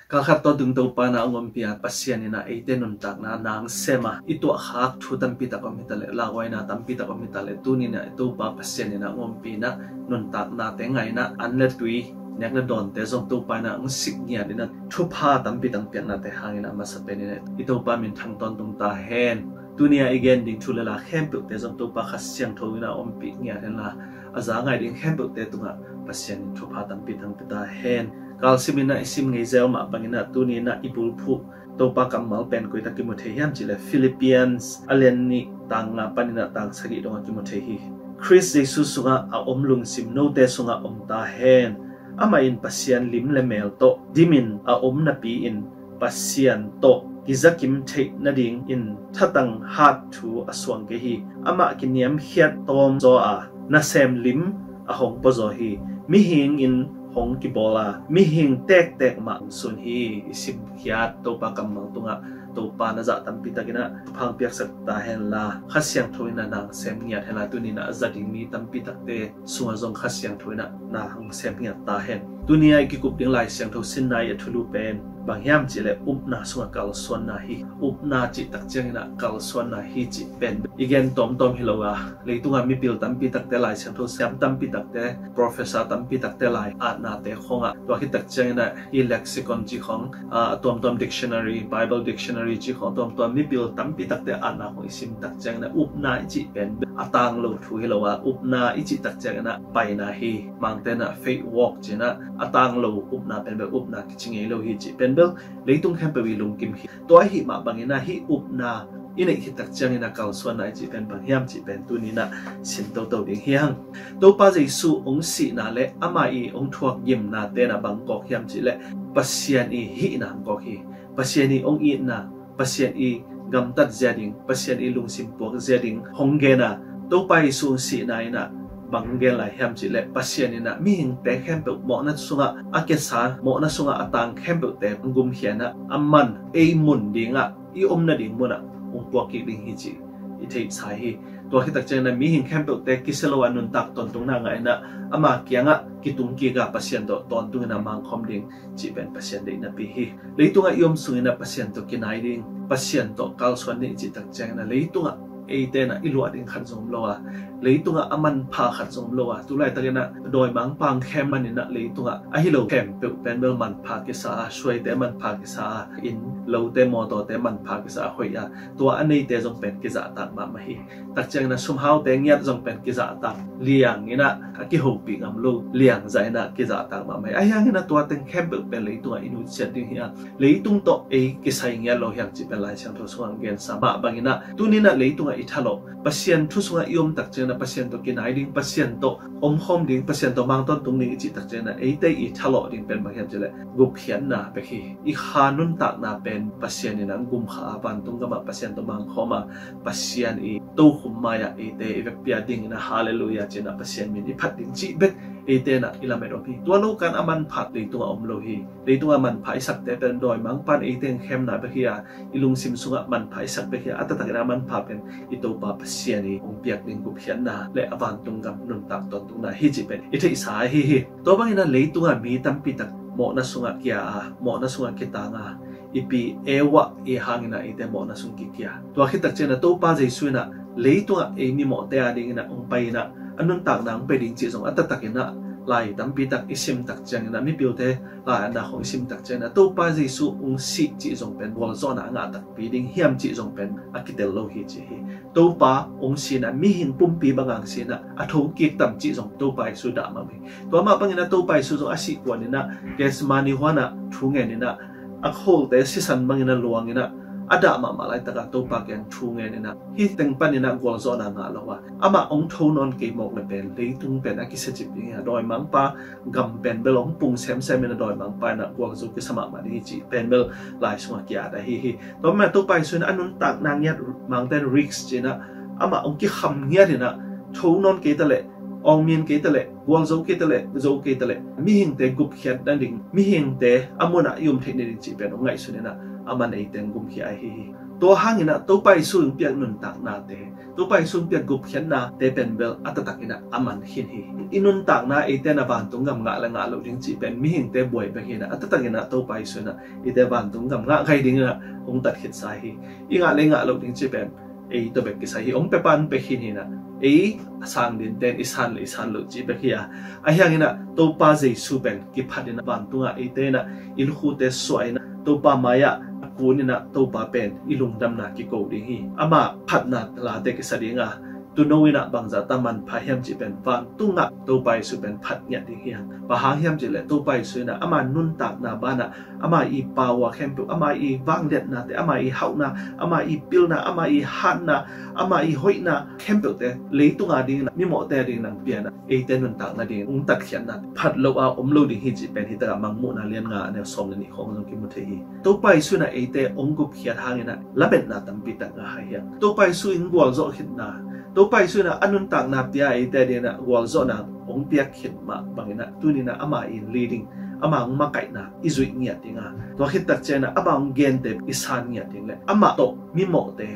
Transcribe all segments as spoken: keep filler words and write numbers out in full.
Kalkhat tawntung Topa in ah hong ompih a, Pasian in ah eite nuntakna nang sem a, i tuahkhak thu tampi tak om hi ta leh, lauhuaina tampi tak om hi ta leh, tuni in ah Topa Pasian in ah hong ompih in ah nuntaknate ngaihna, an le tui, nek le dawnte zong Topa in ah hong sik ngiat in ah thupha tampi tak piaknate hangin ah masa pen in ah i Topa minthang tawntung ta hen. Tuni a i gen ding thu le la khempeuhte zong Topa Kha Siangtho in ah ompih ngiat hen la, a za ngai ding khempeuhte tungah Pasian in thupha tampi tak pia ta hen. Kalsim in ah i sim ngei zel mah bangin ah tuni in ah i bulphuh Topa kammal pen koi tak kimu thei hiam cih leh Philippians a lian nih tang nga panin ah tang sagih dongah kimu thei hi. Khrist Jesu sungah a om lungsim note sungah om ta hen. Amah in Pasian lim le mel tawh dimin a om napi-in Pasian tawh kizakim theih nadingin thatang hat thu a suang kei hi. Amah kiniamkhiat tawm zaw a, nasem lim a hong pua zaw hi. Mihing in hong kibawl a, mihing tektek mah hong sun hi. I simkhiat Topa kammal tungah Topa na zah tampi takin ah thupha hong piaksak ta hen la, Kha Siangtho in ah nang sem ngiat hen la, tuni in ah a za ding mi tampi takte sungah zong Kha Siangtho in ah nang sem ngiat ta hen. Tuni a i kikup ding Lai Siangtho sinna i a thulu pen bang hiam cih leh upna sungah kalsuanna hi. Upna cih tak ciangin ah kalsuanna hi cih pen i gen tawmtawm hi lo a, leitungah mipil tampi takte, Lai Siangtho siam tampi takte, professor tampi takte lai atnate khawngah, tua khit tak ciangin ah i lexicon cih khawng, a tuamtuam dictionary, Bible dictionary cih khawng, tuamtuam mipil tampi takte atna khawng i sim tak ciangin ah upna i cih pen a tang lo thu hi lo a, upna i cih tak ciangin ah paina hi. Mangte in ah faith walk ci-in ah a tang lo upna pen bel upna kici ngei lo hi cih pen bel leitung khempeuh i lungkim hi. Tua ahih mah bangin ah hih upna i neih khit tak ciangin ah kalsuanna i cih pen bang hiam cih pen tuni in ah sim toto ding hi hang. Topa Jesu hong sihna le amah i hong thuak gimnate in ah bang kawk hiam cih leh Pasian i hihna hong kawk hi. Pasian i hong itna, Pasian i gamtat zia ding, Pasian i lungsim puak zia ding hong gen a, Topa Jesu hong sihna in ah bang hong gen lai hiam cih leh Pasian in ah mihingte khempeuh mawhna sungah a kisa, mawhna sungah a tang khempeuhte hong gumkhia in ah, aman ei mun dingah, i om nading munah hong puak kik ding hi cih i theihsa hi. Tua khit tak ciangin ah mihing khempeuhte kisia lo a nuntak tawntungna ngah in ah ama kiangah kitung kik a, Pasian tawh tawntung in ah mangkhawm ding cih pen Pasian deihna pi hi. Leitungah i om sungin ah Pasian tawh kinai ding, Pasian tawh kalsuan ding i cih tak ciangin ah leitungah eite in ah i luah ding khat zong om lo a, leitungah a manpha khat zong om lo a, tu laitakin ah dawimangpa hong khem manin ah leitungah ahi lo khempeuh pen bel manpha kisa a, suaite manpha kisa a, inn, lote, mawtawte manpha kisa a, hoih a, tua a neite zong pen kizahtak mahmah hi. Tak ciangin ah sumhaute ngiat zong pen kizahtak, liang in ah a kihopih ngam lo liang zah in ah kizahtak mahmah hi. Ahi hangin ah tua teng khempeuh pen leitungah i nusiat ding hi a, leitung tawh ei kisai ngiat lo hi hang cih pen Lai Siangtho sungah hong gensa mah bangin ah tuni in ah leitungah i thalawh, Pasian thu sungah i om tak ciangin ah Pasian tawh kinai ding, Pasian tawh omkhawm ding, Pasian tawh mangtawntung ding i cih tak ciangin ah eite i thalawh ding pen bang hiam cih leh gupkhiatna bek hi. I kha nuntakna pen Pasian in ah hong gumkha a, vantung gamah Pasian tawh mangkhawm a, Pasian i tokhom mai-ah eite i vekpi a dingin ah halleluiah ci-in ah Pasian min i phat ding cih bek eite in ah i lamet om hi. Tua lo kan a manpha leitungah om lo hi. Leitungah manpha i sakte pen dawimangpa'n eite hong khemna bek hi a, i lungsim sungah manpha i sak bek hi a, a taktakin a manpha pen i Topa Pasian i hong piak ding gupkhiatna le a vantung gam nuntak tawntungna hi cih pen i theihsa ahi hi. Tua bangin ah leitungah mi tampi tak mawhna sungah kia a, mawhna sungah kitang a, i pi Eva i hangin ah eite mawhna sung kikia. Tua khit tak ciangin ah Topa Jesu in ah leitungah ei mimawhte a dingin ah hong pai in ah a nuntakna hong pia ding cih zong a taktakin ah lai tampi tak i sim tak ciangin ah, mipilte lai atna khawng i sim tak ciangin ah Topa Jesu hong sih cih zong pen gualzawhna a ngah takpi ding hiam cih zong pen a kitel lo hi cih hi. Topa hong si in ah mihing pumpi bang hong si in ah a thokik tam cih zong Topa Jesu dah mahmah hi. Tua mah bangin ah Topa Jesu zong a sih kuan in ah Gethsemane huan ah thu ngen in ah a kholte sisan bangin ah luang in ah a dah mahmah laitak a Topa kiang thu ngen in ah hih teng panin ah gualzawhna ngah lo a, amah hong tho nawn kei mawk leh pen leitung pen a kisiacip ding hi a, dawimangpa gam pen bel hong pung semsem in ah dawimangpa in ah gualzo kisa mahmah ding hi cih pen bel lai sungah ki-at ahi hi. Tua mah Topa Jesu in a nuntakna ngiat, mangte'n risk ci-in ah amah hong kikham ngiat in ah tho nawn kei ta leh, awngmin kei ta leh, gualzo kei ta leh, zo kei ta leh, mihingte gupkhiat nading, mihingte a munah i om theih nading cih pen hong ngaihsun in ah aman eite hong gumkhia ahi hi. Tua hangin ah Topa Jesu in piak nuntaknate, Topa Jesu in piak gupkhiatnate pen bel a taktakin ah a man khin hi. I nuntakna eite in ah vantung gam ngah le ngah loh ding cih pen mihingte buai bek hi in ah, a taktakin ah Topa Jesu in ah eite vantung gam ngah gai dingin ah hong tat khitsa hi. I ngah le ngah loh ding cih pen ei tawh bek kisai hi. Hong pia pa in pia khin hi in ah, ei a sang dingte in i san le i san loh cih bek hi a. Ahi hangin ah Topa Jesu pen kiphat in ah vantungah eite in ah i lukhute suah in ah Topa mai-ah a kun in ah Topa pen i lungdamna kiko ding hi. Ama phatna late kisa ding a, tuuno in ah bangzah ta manpha hiam cih pen vantungah Topa Jesu pen phat ngiat ding hi hang. Bang hang hiam cih leh Topa Jesu in ah ama nuntakna banah ama i power khempeuh, ama i vangliatnate, ama i hauhna, ama i pilna, ama i hatna, ama i hoihna khempeuhte leitung a dingin ah, mimawhte a dingin ah pia in ah, eite nuntakna dingin hong tatkhiatna phat lo a om lo ding hi cih pen hi takah Mangmuhna lian nga a neu sawm le nih khawng zong kimu thei hi. Topa Jesu in ah eite hong gupkhiat hangin ah lametna tampi tak ngah hi hang. Topa Jesu in gualzawh khitna, Topa Jesu in ah a nuntakna pia eite a dingin ah gualzawhna hong piak khit mah bangin ah tuni in ah ama in leading, ama hong makaihna i zuih ngiat ding a, tua khit tak ciangin ah ama hong gente i san ngiat ding le amah tawh mimawhte,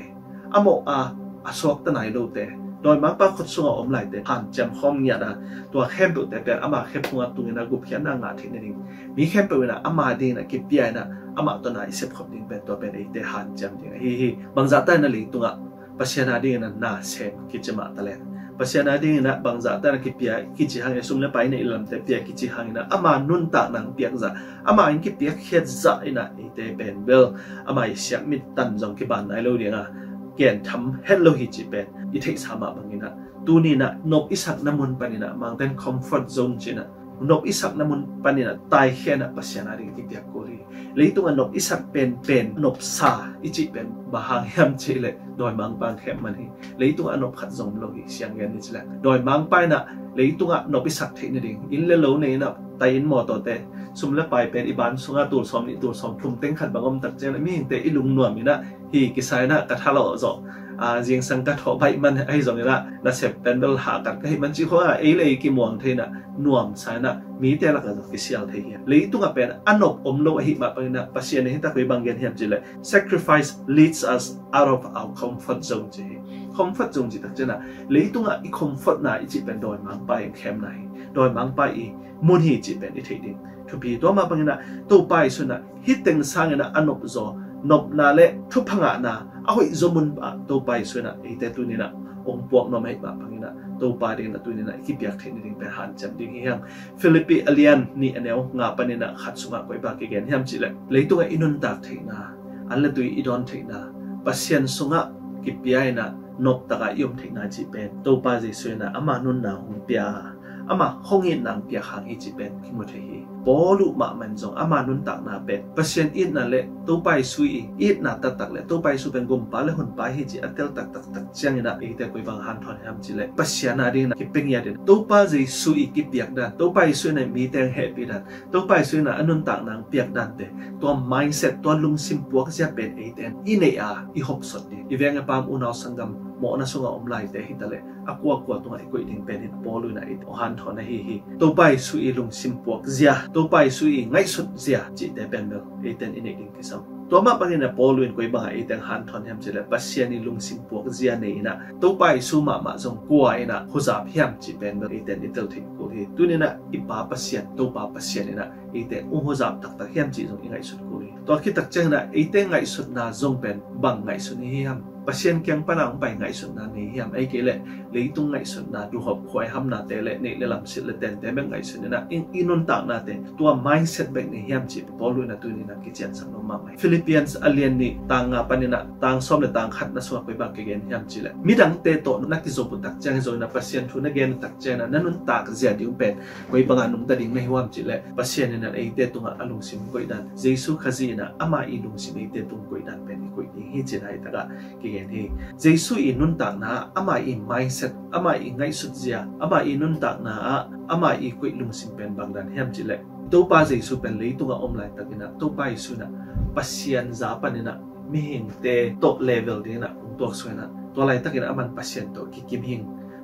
a mawh a, a suakta nai lote, dawimangpa khut sungah om laite hanciam khawm ngiat a, tua khempeuhte pen ama khephungah tungin ah gupkhiatna ngah theih nading, mi khempeuh in ah ama dingin ah kipia in ah amah tawh na i sepkhop ding pen tua pen eite hanciam ding ahi hi. Bangzah ta in ah leitungah Pasian a dingin ah na sem kici mah taleh, Pasian a dingin ah bangzah ta in ah kipia kici hangin ah, sum le pai neih lamte pia kici hangin ah ama nuntakna hong piak zah, ama in kipiakkhiat zah in ah eite pen bel ama i siakmit tan zong kiban nai lo ding a, gentham het lo hi cih pen i theihsa mah bangin ah tuni in ah nop i sakna mun panin ah, Mangte'n comfort zone ci in ah, nop i sakna mun panin ah taikhia in ah Pasian a ding kipiak kul hi. Leitungah nop i sak penpen, nopsa i cih pen bang hang hiam cih leh dawimangpa in khemman hi. Leitungah a nop khat zong om lo hi, sianggen ni cih leh. Dawimangpa in ah leitungah nop i sak theih nading, inn le lo nei in ah, tai inn mawtawte, sum le pai pen i ban sungah tul sawm nih tul sawm thum teng khat bang om tak ciang leh mihingte i lungnuam in ah hi kisa in ah ka thalawh zawh, a, zingsang ka thawh baih man ahi zongin ah nasep pen bel hahkat ka hih man cih khawng ah ei le ei kimuang thei in ah nuamsa in ah mite lakah zong kisial thei hi. Leitungah pen a nop om lo ahih mah bangin ah Pasian in hi tak koi bang gen hiam cih leh, "Sacrifice leads us out of our comfort zone," ci hi. Comfort zone cih tak ciang ah leitungah i comfortna i cih pen dawimangpa i khemna hi, dawimangpa i mun hi cih pen i theih ding thupi. Tua mah bangin ah Topa Jesu in ah hih teng sangin ah a nop zaw, nopna le thupha ngahna a hoih zaw mun ah Topa Jesu in ah eite tuni in ah hong puak nuam ahih mah bangin ah Topa dingin ah tuni in ah i kipiak theih nading pen hanciam ding hi hang. Philippi a lian nih a neu nga panin ah khat sungah koi bang kigen hiam cih leh, leitungah i nuntak theihna, an le tui i dawn theihna, Pasian sungah kipia in ah noptak a i om theihna cih pen Topa Jesu in ah ama nunna hong pia, ama hong itna hong piak hang hi cih pen kimu thei hi. Paul uh mahmah in zong ama nuntakna pen Pasian itna le Topa Jesu i itna taktak le Topa Jesu pen gumpa le honpa hi cih a tel taktak tak ciangin ah eite koi bang hanthawn hiam cih leh, Pasian a dingin ah kipia ngiat in, Topa Jesu i kipiak dan, Topa Jesu in ah mite hong hehpih dan, Topa Jesu in ah a nuntakna hong piak dante, tua mindset, tua lungsim puakzia pen eite in i neih a i hopsot ding. I veng i pam, unau sanggam, mawhna sungah om laite hi taleh, a kuakua tungah i koih ding pen hi, Paul in ah eite hong hanthawn ahi hi. Topa Jesu i lungsim puakzia, Topa Jesu i ngaihsutzia cihte pen bel eite in i neih ding kisam. Tua mah bangin ah Paul in koi bangah eite hong hanthawn hiam cih leh, Pasian i lungsim puakzia nei in ah Topa Jesu mahmah zong kua in ah huzap hiam cih pen bel eite in i tel theih kul hi. Tuni in ah i Pa Pasian, Topa Pasian in ah eite hong huzap taktak hiam cih zong i ngaihsut kul hi. Tua khit tak ciangin ah eite ngaihsutna zong pen bang ngaihsut i hi hiam? Pasian kiang pan a hong pai ngaihsutna nei hiam? Ahih kei leh leitung ngaihsutna, duhhop khuaihamnate le neih le lam, silh le tente bek ngaihsut in ah i, i nuntaknate, tua mindset bek nei hiam cih Paul in ah tuni in ah kiciansak nuam mahmah hi. Philippians a lian nih tang nga panin ah tang sawm le tang khatna sungah koi bang kigen hiam cih leh, midangte tawh na kizop uh tak ciang hi zongin ah Pasian thu na gen uh tak ciangin ah na nuntak zia ding uh pen koi bangah nungta ding na hi uh hiam cih leh, Pasian in ah eite tungah a lungsim koih dan, Jesu Khazih in ah ama i lungsim eite tung koih dan pen i koih ding hi ci-in ah hi takah kigen hi. Jesu i nuntakna ah ama i mindset, ama i ngaihsutzia, ama i nuntakna ah ama i koih lungsim pen bang dan hiam cih leh, Topa Jesu pen leitungah om laitakin ah Topa Jesu in ah Pasian za panin ah mihingte tawh level dingin ah hong tuaksuk in ah, tua laitakin ah aman Pasian tawh kikim hing,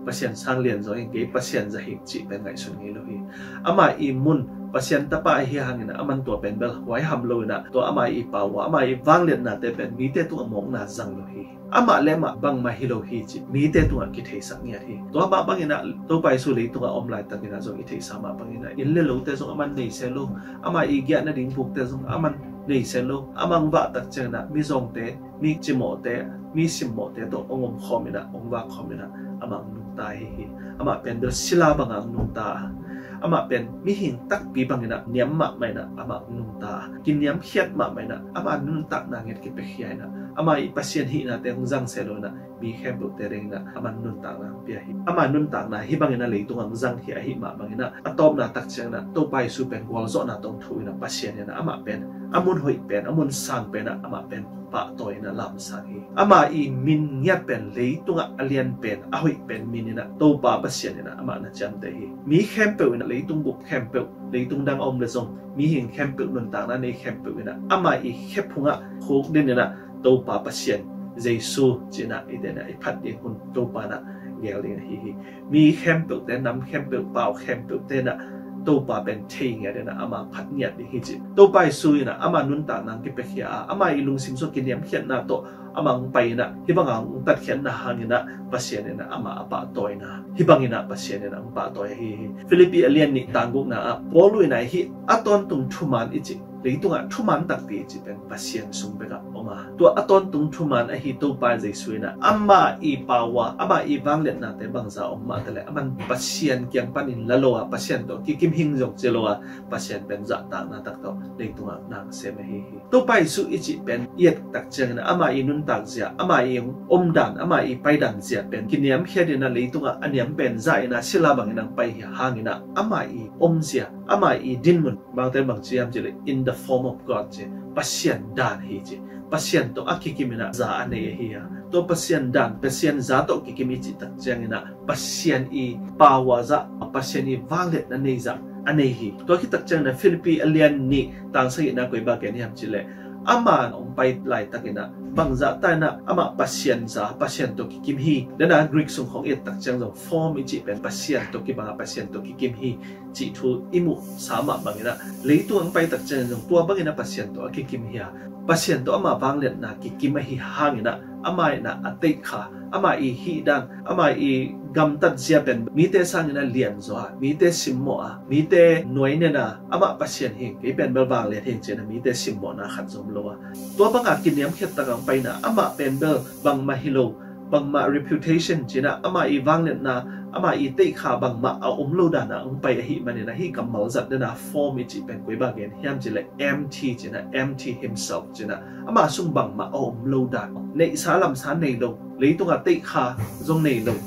Pasian sang lian zaw hi, kei Pasian zah hi cih pen ngaihsun ngei lo hi. Amah i mun Pasian tapa ahi hangin ah aman tua pen bel huai ham lo in ah, tua amah i power, amah i vangliatnate pen mite tungah mawkna zang lo hi. Amah le amah bangmah hi lo hi cih mite tungah kitheisak ngiat hi. Tua mah bangin ah Topa Jesu leitungah om laitakin ah zong i theihsa mah bangin ah inn le lote zong aman nei se lo, amah i giahna ding bukte zong aman nei se lo, amah hong vah tak ciangin ah mizawngte, mi cimawhte, mi simmawhte tawh hong omkhawm in ah, hong vahkhawm in ah, amah hong nungta ahi hi. Amah pen bel sila bangah hong nungta a, amah pen mihing takpi bangin ah niam mahmah in ah amah hong nungta a, kiniamkhiat mahmah in ah amah nuntakna nget kipiakhia in ah, amah i Pasian hihnate hong zang se lo in ah, mi khempeuhte dingin ah aman nuntakna hong pia hi. Amah nuntakna hih bangin ah leitungah hong zang hi ahih mah bangin ah, a tawpna tak ciangin ah Topa Jesu pen gualzawhna tawh hong thoh in ah, Pasian in ah amah pen a mun hoih pen, a mun sang pen ah amah pen pahtawi in ah lamsang hi. Amah i min ngiat pen leitungah a lian pen, a hoih pen min in ah Topa Pasian in ah amah na ciamteh hi. Mi khempeuh in ah, leitung bup khempeuh, leitung dang a om le zong mihing khempeuh, nuntakna nei khempeuh in ah amah i khephungah khukdin in ah Topa Pasian Jesu ci in ah eite in ah i phat ding hun Topa in ah geel ding ahi hi. Mi khempeuhte, nam khempeuh, pau khempeuhte in ah Topa pen thei ngiat in ah amah phat ngiat ding hi ci. Topa Jesu in ah amah nuntakna hong kipiakhia a, amah i lungsim sung kiniamkhiatna tawh amah hong pai in ah, hih bangah hong tatkhiatna hangin ah Pasian in ah amah a pahtawi in ah, hih bangin ah Pasian in ah hong pahtawi ahi hi. Philippi a lian nih tang gukna ah Paul in ah hih a tawntung thuman i cih, leitungah thuman takpi i cih pen Pasian sung bekah om a, tua a tawntung thuman ahi Topa Jesu in ah amah i power, amah i vangliatnate bangzah om mah taleh aman Pasian kiang panin la lo a, Pasian tawh kikim hing zong ci lo a, Pasian pen zahtakna tak tawh leitungah na sem ahi hi. Topa Jesu i cih pen i et tak ciangin ah amah i nuntak zia, amah i omdan, amah i paidan zia pen kiniamkhiat in ah leitungah a niam pen zah in ah sila bangin ah hong pai hi hangin ah amah i omzia, amah i dinmun, bangte bang ci hiam cih leh in the form of God ci, Pasian dan hi ci. Pasian tawh a kikim in ah za a nei ahi a, tua Pasian dan, Pasian za tawh kikim i cih tak ciangin ah Pasian i power zah, Pasian i vangliatna nei zah a nei hi. Tua khit tak ciangin ah Philippi a lian nih tang sagihna koi bang gen hiam cih leh, amah hong pai laitakin ah bangzah ta in ah amah Pasian za, Pasian tawh kikim hi. Dena Greek sung khawng i et tak ciang zong form i cih pen Pasian tawh kibang a, Pasian tawh kikim hi cih thu i muhsa mah bangin ah leitung hong pai tak ciangin zong tua bangin ah Pasian tawh a kikim hi a, Pasian tawh amah vangliatna kikim ahi hangin ah amah in ah a teihkha, amah i hihdan, amah i gamtat zia pen mite sangin ah lianzaw a, mite simmawh a, mite nuainen a, amah Pasian hi, kei pen bel vangliat hi ci in ah mite simmawhna khat zong om lo a, tua banga kiniamkhiat tak hong pai in ah amah pen bel bangmah hi lo, bangmah reputation ci in ah amah i vangliatna, amah i teihkha bangmah a om lo dan ah hong pai ahih manin ah hih kammal zat dena form i cih pen koi bang gen hiam cih leh empty ci in ah, empty himself ci in ah, amah sung bangmah a om lo dan, neihsa lamsa nei lo, leitungah teihkha zong nei lo,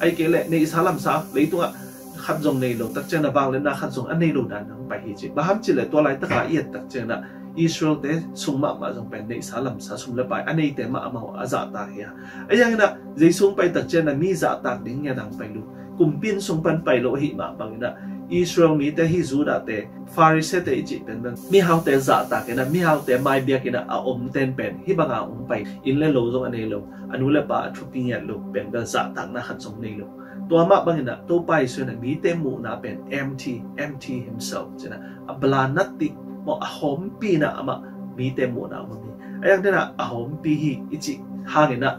ahih kei leh neihsa lamsa leitungah khat zong nei lo, tak ciangin ah vangliatna khat zong a nei lo dan ah hong pai hi ci. Bang hang cih leh tua laitaka i et tak ciangin ah Israel-te sung mahmah zong pen neihsa lamsa, sum le pai a neite mah amau a zahtak hi a, ahi hangin ah Jesu hong pai tak ciangin ah mi zahtak ding ngiat ah hong pai lo. Kumpi inn sung pan pai lo ahih mah bangin ah Israel mite, hih Judah-te, Pharisee-te i cih pen bel mihaute zahtak in ah, mihaute mai biak in ah a omten pen hih banga hong pai, inn le lo zong a nei lo, a nu le pa a thupi ngiat lo, pen bel zahtakna khat zong nei lo. Tua mah bangin ah Topa Jesu in ah mite muhna pen empty, empty himself ci in ah, a blanat dih maw, a hawmpi in ah amah mite muhna om hi. Ahi hangin ah a hawmpi hi i cih hangin ah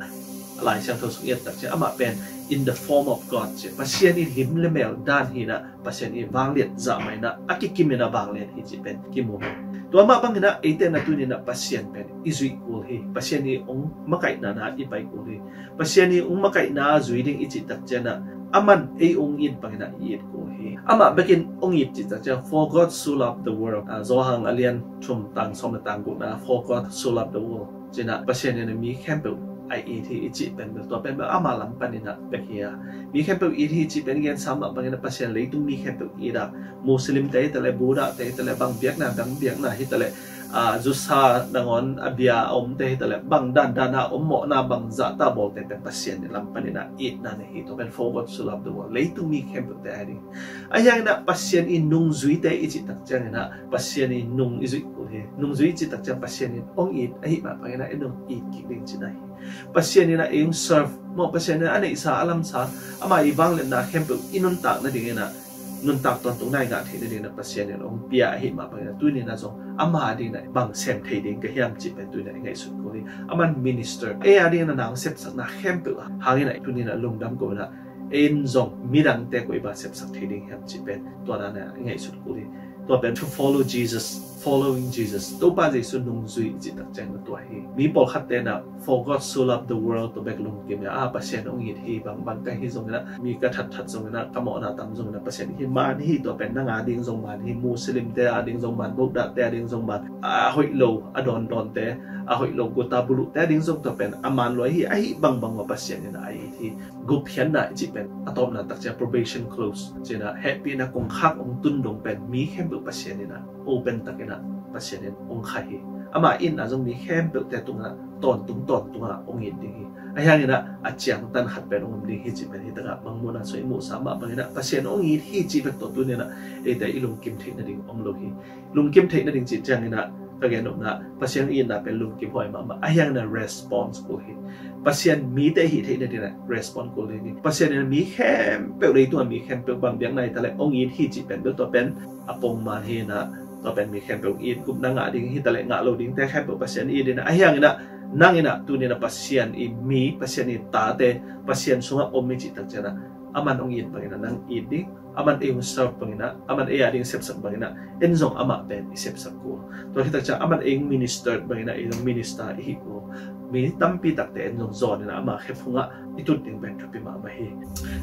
Lai Siangtho sung i et tak ciang amah pen in the form of God ci, Pasian i lim le mel dan hi in ah, Pasian i vangliat zah mah in ah a kikim in ah vangliat hi cih pen kimu hi. Tua mah bangin ah eite in ah tuni in ah Pasian pen i zuih kul hi. Pasian i hong makaihna na i pai kul hi. Pasian i hong makaihna zui ding i cih tak ciangin ah aman ei hong it bangin ah i it kul hi. Amah bekin hong it cih tak ciang, "For God so loved the world." Ah, Johan a lian thum tang sawm le tang gukna, "For God so loved the world," ci in ah Pasian in ah mi khempeuh a it hi i cih pen bel, tua pen bel ama lam panin ah bek hi a, mi khempeuh it hi i cih pen gensa mah bangin ah Pasian leitung mi khempeuh it a, Muslim-te hi taleh, Buddha-te hi taleh, bang biakna, bang biakna hi taleh, a, zusa nangawn a bia a omte hi taleh, bang dandan a om, mawhna bang zahta bawlte pen Pasian ii lam panin a itna nei hi. Tua pen for God so loved the world, leitung mi khempeuhte a ding. Ahi hangin ah Pasian ii nungzuite i cih tak ciangin ah Pasian ii nung i zuih kul hi. Nungzui i cih tak ciang Pasian in hong it ahih mah bangin ah ei zong it kik ding cihna hi. Pasian in ah ei hong serve maw, Pasian in a neihsa a lamsa, ama ii vangliatna khempeuh i nuntak nadingin ah, nuntak tawntungna i ngah theih nadingin ah Pasian in hong pia ahih mah bangin ah tuni in ah zong ama dingin ah bang sem thei ding ka hiam cih pen tuni in ah i ngaihsut kul hi. Aman minister, ei a dingin ah na hong sepsakna khempeuh hangin ah tuni in ah lungdam ko in ah, ei in zong midangte koi bang sepsak thei ding hiam cih pen tua dan in ah i ngaihsut kul hi. Tua pen to follow Jesus, following Jesus, Topa Jesu nungzui i cih tak ciangin ah tua hi. Mi pawlkhatte in ah for God so loved the world, tua bek lungkim hi a, Pasian hong it hi, bangbang ka hi zongin ah, mi ka thatthat zongin ah, ka mawhna tam zongin ah, Pasian hi man hi, tua pen nang a ding zong man hi, Muslimte a ding zong man, Buddhate a ding zong man, a hoih lo a dawndawnte, a hoih lo guta buluhte a ding zong tua pen a man lua hi. Ahi bangbang mah Pasian in ah a it hi. Gupkhiatna i cih pen a tawpna tak ciang probation close cih in ah, hehpihna kongkhak hong tun dong pen mi khempeuh Pasian in ah open takin ah Pasian in hong kha hi. Ama itna zong mi khempeuhte tungah tawntung tawntung ah hong it ding hi. Ahi hangin ah a ciangtan khat pen hong om ding hi cih pen hi takah Mangmuhna sung i muhsa mah bangin ah Pasian hong it hi cih bek tawh tuni in ah eite i lungkim theih nading om lo hi. Lungkim theih nading cih ciangin ah ka gen nopna, Pasian itna pen lungkim huai mahmah. Ahi hangin ah response kul hi. Pasian mite hih theih nadingin ah respond kul ding hi. Pasian in ah mi khempeuh, leitungah mi khempeuh, bang biakna hi taleh hong it hi cih pen bel tua pen a pongman hi in ah, tua pen mi khempeuh it, gupna ngah ding hi taleh ngah lo dingte khempeuh Pasian it in ah. Ahi hangin ah nang in ah tuni in ah Pasian ii mi, Pasian ii tate, Pasian sungah om i cih tak ciangin ah aman hong it bangin ah nang it ding, aman ei hong serve bangin ah, aman ei a ding sepsak bangin ah, en zong amah pen i sepsak kul. Tua khit tak ciang aman ei hong minister bangin ah ei zong minister i hih kul. Mi tampi takte en zong zawn in ah ama khephungah i tut ding pen thupi mahmah hi.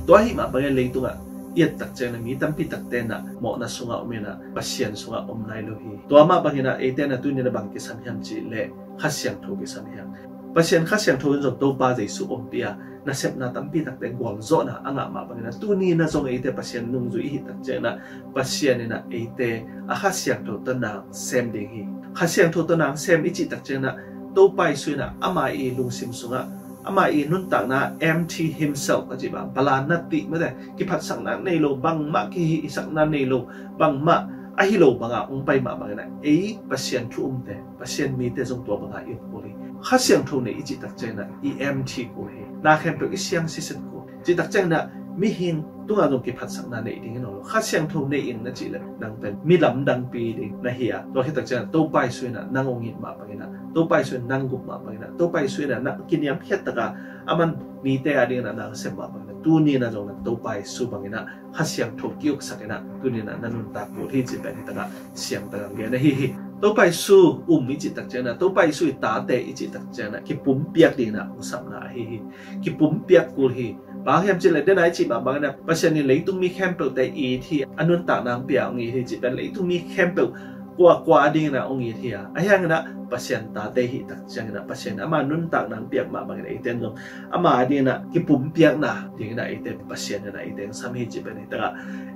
Tua ahih mah bangin leitungah i et tak ciangin ah mi tampi takte in ah mawhna sungah om in ah Pasian sungah om nai lo hi. Tua mah bangin ah eite in ah tuni in ah bang kisam hiam cih leh Kha Siangtho kisam hi hang. Pasian Kha Siangtho in zong Topa Jesu ompih a, nasepna tampi takte gualzawhna a ngah mah bangin ah tuni in ah zong eite Pasian nungzui i hih tak ciangin ah Pasian in ah eite a Kha Siangtho tawh na sem ding hi. Kha Siangtho tawh na sem i cih tak ciangin ah Topa Jesu in ah ama ii lungsim sungah, ama ii nuntakna, empty himself a cih bang, balanna tih mate, kiphatsakna nei lo, bangmah kihisakna nei lo, bangmah ahi lo banga hong pai mah bangin ah ei Pasian thu umte, Pasian mite zong tua banga i om kul hi. Kha Siangtho nei i cih tak ciangin ah i empty kul hi. Na khempeuh i siang siset kul. Cih tak ciangin ah mihing tungah zong kiphatsakna neih ding hi nawn lo. Kha Siangtho nei ing na cih leh nang pen mi lamdangpi ding na hi a, tua khit tak ciangin ah Topa Jesu in ah nang hong it mah bangin ah, Topa Jesu in nang gup mah bangin ah, Topa Jesu in ah na kiniamkhiat tak a aman mite a dingin ah na sem mah bangin ah tuni in ah zong na Topa Jesu bangin ah Kha Siangtho ki-uksak in ah tuni in ah na nuntak kul hi cih pen hi tak a siangtak a gen ahi hi. Topa Jesu um i cih tak ciangin ah, Topa Jesu ii tate i cih tak ciangin ah kipumpiak dingin ah hong sapna ahi hi. Kipumpiak kul hi. Bang hang hiam cih leh, den a i cih mah bangin ah Pasian in leitung mi khempeuhte it hi, a nuntakna hong pia hong it hi cih pen leitung mi khempeuh kua kua a dingin ah hong it hi a. Ahi hangin ah Pasian tate i hih tak ciangin ah Pasian in ama nuntakna hong piak mah bangin ah eite in zong ama a dingin ah kipumpiakna dingin ah eite Pasian in ah eite hong sam hi cih pen hi tak a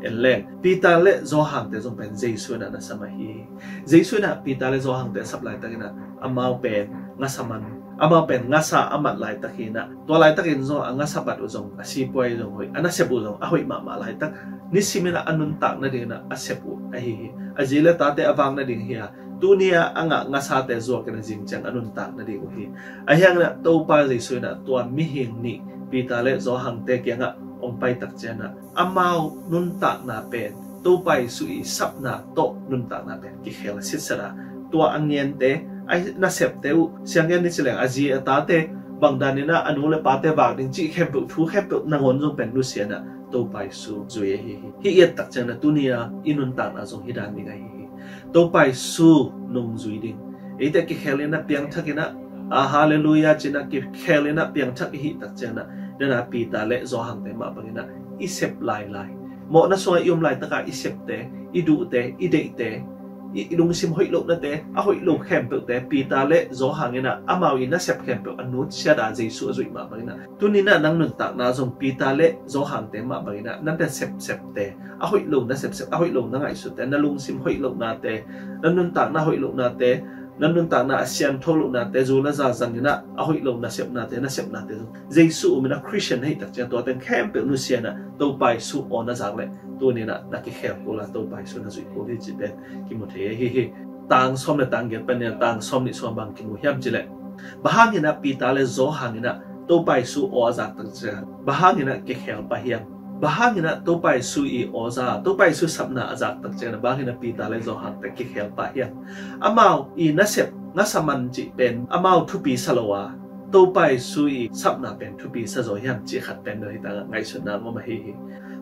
en leng. Peter le Johan te zong pen Jesu in ah na sam ahi hi. Jesu in ah Peter le Johan te a sap laitakin ah amau pen ngasa man, amau pen ngasa a mat laitak hi in ah, tua laitakin zong a ngasa bat uh zong, a sipuai zong hoih, a nasep uh zong a hoih mahmah laitak, nisimin ah a nuntak nadingin ah a sep uh ahi hi. A zi le tate a vak nading hi a, tuni a a ngah ngasate zuakin a zing ciang a nuntak nading uh hi. Ahi hangin ah Topa Jesu in ah tua mihing nih, Peter le Johan te kiangah hong pai tak ciangin ah amau nuntakna pen Topa Jesu ii sapna tawh nuntakna pen kikhel sitset a, tua a ngente, a nasepte uh, sianggen ni ci leng a zi a tate, bang danin ah a nu le pate vak ding cih khempeuh, thu khempeuh nangawn zong pen nusia in ah Topa Jesu zui ahi hi. Hih i et tak ciangin ah tuni a i nuntakna zong hih dan ding ahi hi. Topa Jesu nungzui ding. Eite kikhelin ah piangthakin ah, a, halleluiah ci-in ah kikhelin ah piangthak i hih tak ciangin ah, den a Peter le Johan te mah bangin ah i sep lailai, mawhna sungah i om laitak a i septe, i duhte, i deihte, i, i lungsim hoih lohnate, a hoih lo khempeuhte, Peter le Johan in ah amau ii nasep khempeuh a nutsiat a Jesu a zuih mah bangin ah, tuni in ah nang nuntakna zong Peter le Johan te mah bangin ah na nasepsepte, a hoih lo na sepsep, a hoih lo na ngaihsutte, na lungsim hoih lohnate, na nuntakna hoih lohnate, Na nuntakna a siangtho lohnate zul na za zangin ah, a hoih lo nasepnate nasepnate zul. Jesu um in ah Christian na hih tak ciang tua teng khempeuh nusia in ah Topa Jesu aw na zak leh tuni in ah na kikhel kul a, Topa Jesu na zuih kul hi cih pen kimu thei ahi hi. Tang sawm le tang giat pan in ah tang sawm nih sung bang kimu hiam cih leh, bang hangin ah Peter le Johan in ah Topa Jesu aw a zak tak ciang bang hangin ah kikhel pah hiam? Bang hangin ah Topa Jesu i aw za, Topa Jesu sapna a zak tak ciang bang hangin ah Peter le Johan te kikhel pah hiam? Amau i nasep ngasa man cih pen amau thupi sa lo a, Topa Jesu i sapna pen thupi sa zaw hiam cih khat pen bel hih tak ah ngaihsutna ngom ahi hi.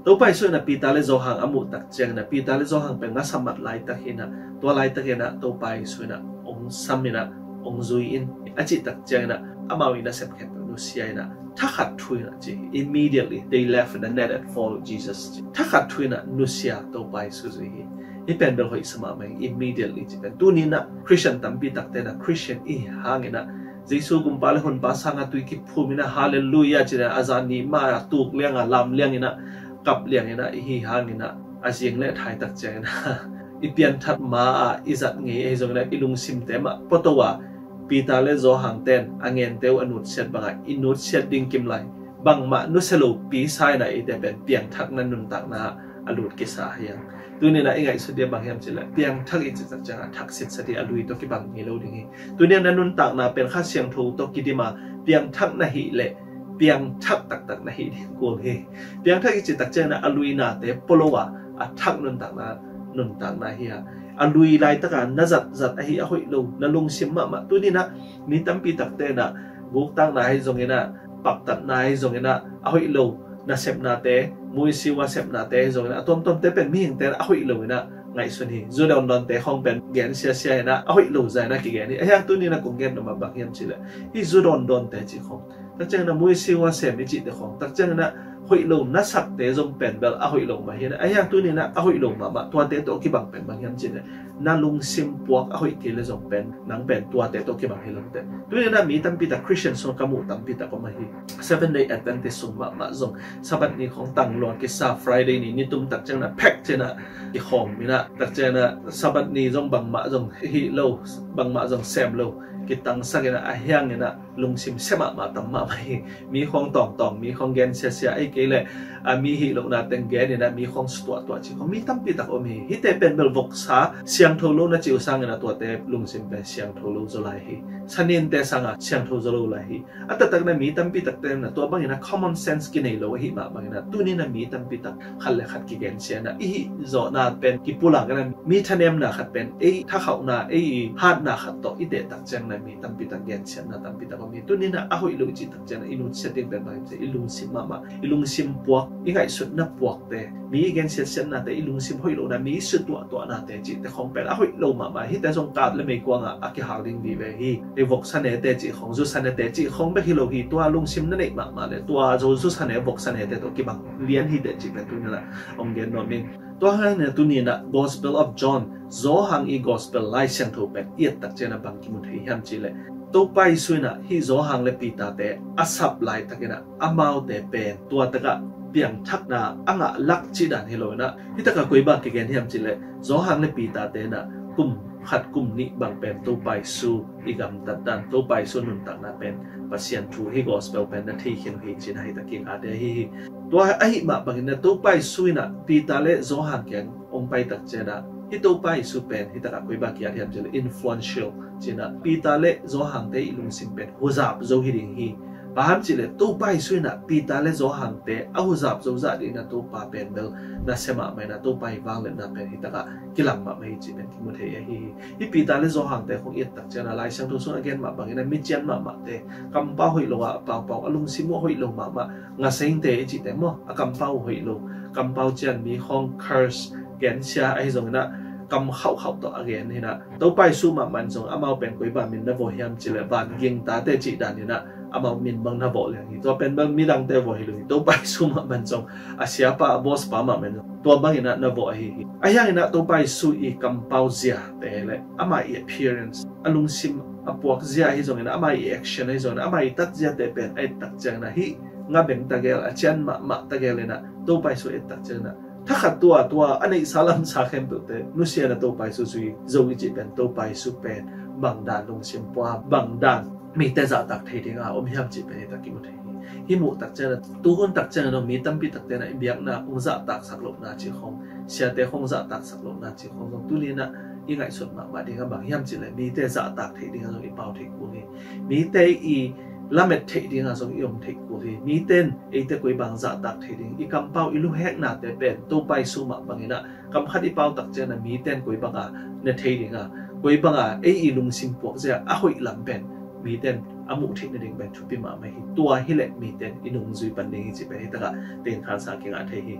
Topa Jesu in ah Peter le Johan a muh tak ciangin ah Peter le Johan pen ngasa man laitak hi in ah, tua laitak in ah Topa Jesu in ah hong sam in ah hong zui in a cih tak ciangin ah amau i nasep khempeuh nusia in ah thakhat thu in ah ci hi. Immediately they left the net and followed Jesus. Thakhat thu in ah nusia Topa Jesu zui hi. Hih pen bel hoih sa mahmah hi, immediately cih pen. Tuni in ah Christian tampi takte in ah Christian i hangin ah Jesu gumpa le honpa sangin tui kiphum in ah Halleluiah ci in ah a zan ni mah a tuk liang a lam liang in ah kap liang in ah i hi hangin ah a zing le thai tak ciangin ah i piangthak ma ah i zat ngei ahi zongin ah i lungsimte mah pua to a, Peter le Johan ten a ngente uh a nutsiat bangah i nutsiat ding kim lai. Bangmah nusia lo pi sa in ah eite pen piangthakna nuntakna a lut kisa hi hang. Tuni in ah i ngaihsut ding bang hiam cih leh piangthak i cih tak ciangah thaksit sa ding a lui tawh kibang ngei lo ding hi. Tuni in ah na nuntakna pen Kha Siangtho tawh kidim a piangthak na hih leh piangthak taktak na hih ding kul hi. Piangthak i cih tak ciangin ah a lui nate pua lo a, a thak nuntakna nuntakna hi a, a lui laitak a na zat zat ahi a hoih lo na lungsim mahmah. Tuni in ah mi tampi takte in ah guktakna ahi zongin ah paktatna ahi zongin ah a hoih lo nasepnate, muisiu a sepnate ahi zongin ah a tuamtuamte pen mihingte in ah a hoih lo in ah ngaihsun hi. Zu dawndawnte khawng pen gen siasia in ah a hoih lo zah in ah kigen hi. Ahi hang tuni in ah kong gen nop mah bang hiam cih leh hih zu dawndawnte cih khawng, tak ciangin ah muisiu a sem i cihte khawng, tak ciangin ah hoih lo na sakte zong pen bel a hoih lo mah hi in ah. Ahi hang tuni in ah a hoih lo mahmah tuate tawh kibang pen bang hiam cih leh na lungsim puak a hoih kei le zong pen nang pen tuate tawh kibang hi lo teh. Tuni in ah mi tampi tak Christian sung ka muh tampi tak om ahi. Seventh Day Adventist sung mahmah zong Sabbath ni khawng tang lua kisa, Friday ni nitum tak ciangin ah phek ci in ah kikhawm in ah, tak ciangin ah Sabbath ni zong bangmah zong hih lo, bangmah zong sem lo, kitangsak in ah, ahi hangin ah lungsim sia mahmah tam mahmah hi. Mi khawng tawngtawng, mi khawng gen siasia, ei kei leh a mi hih lohna teng gen in ah mi khawng sutuahtuah cih khawng mi tampi tak om hi. Hihte pen bel voksa siangtho lo na cih uh sangin ah tuate lungsim pen siangtho lo zaw lai hi. Saninte sangah siangtho zaw lo lai hi. A taktak in ah mi tampi takte in ah tua bangin ah common sense kinei lo ahih mah bangin ah tuni in ah mi tampi tak khat le khat kigensia in ah i hih zawhna pen kipulak in ah mi thanemna khat pen ei thakhauhna, ei hatna khat tawh i teh tak ciangin ah mi tampi tak gensiatna tampi tak om hi. Tuni in ah a hoih lo i cih tak ciangin ah i nutsiat ding pen bang hiam cih leh i lungsim mahmah, i lungsim puak, i ngaihsutna puakte, mi i gensiatsiatnate, i lungsim hoih lohna, mi i sutuahtuahnate cihte khawng pen a hoih lo mahmah. Hihte zong kat le meikuang ah a kihal ding vive hi. Ei voksa nete cih khawng, zusa nete cih khawng bek hi lo hi. Tua lungsim na neih mahmah leh tua zo zusa ne, voksa nete tawh kibang lian hi teh cih pen tuni in ah hong gen nuam ing. Tua hangin ah tuni in ah Gospel of John, Johan i Gospel Lai Siangtho pen i et tak ciangin ah bang kimu thei hiam cih leh, Topa Jesu in ah hih Johan le Peter te a sap laitakin ah amaute pen tua takah piangthakna a ngah lak cih dan hi lo in ah, hih takah koi bang kigen hiam cih leh Johan le Peter te in ah kum khat kum nih bang pen Topa Jesu i gamtat dan, Topa Jesu nuntakna pen Pasian thu, hih gospel pen na thei khin uh hi ci in ah hih tak kingate ahi hi. Tua ahih mah bangin ah Topa Jesu in ah Peter le Johan kiang hong pai tak ciangin ah hih Topa Jesu pen hih takah koi bang ki-at hiam cih leh influential ci in ah Peter le Johan te i lungsim pen huzap zo hi ding hi. Bang hang hiam cih leh Topa Jesu in ah Peter le Johan te a huzap zo zah ding in ah Topa pen bel nasia mahmah in ah Topa i vangliatna pen hih takah kilang mahmah hi cih pen kimu thei ahi hi. Hih Peter le Johan te khawng i et tak ciangin ah Lai Siangtho sung a gen mah bangin ah mi cian mahmahte, kampau hoih lo a paupau, a lungsim uh hoih lo mahmah, ngaseingte i cihte maw, a kampau hoih lo, kampau cian mi khawng curse, gensia ahi zongin ah kam khauhkhauh tawh a gen hi in ah, Topa Jesu mahmah in zong amau pen koi bang min na vawh hiam cih leh van gingtate cih dan in ah amau min bang na vawh liang hi. Tua pen bang midangte vawh hi lo hi. Topa Jesu mahmah in zong, a siapa, a boss pa mahmah in zong tua bangin ah na vawh ahi hi. Ahi hangin ah Topa Jesu i kampau ziate le ama i appearance, a lungsim a puak zia ahi zongin ah, ama i action ahi zongin ah, ama i tat ziate pen a et tak ciangin ah hih nga beng ta gel, a cian mahmah ta gel in ah Topa Jesu et tak ciangin ah thakhat tua, tua a neihsa lamsa khempeuhte nusia in ah Topa Jesu zui zo i cih pen Topa Jesu pen bang dan lungsim pua, bang dan mite zahtak thei dinga om hiam cih pen hi tak kimu thei hi. Hih muh tak ciangin, tuhun tak ciangin mi tampi takte in i biakna hong zahtaksak lohna cih khong, siate hong zahtaksak lohna cih khong zong tuni in i ngaihsut mahmah ding a bang hiam cih leh mite zahtak thei dinga zong i pau thei kul hi. Mite i lamet thei dinga zong i om thei kul hi. Mite in eite koi bang zahtak thei ding, i kampau i luheknate pen Topa Jesu mah bangin a kam khat i pau tak ciangin mite in koi banga ne thei dinga, koi banga ei i lungsim puak zia a hoih lam pen mite in a muh theih nading pen thupi mahmah hi. Tua hileh mite in i nungzui pan ding hi cih pen hi takah tengkhansa kingah thei hi.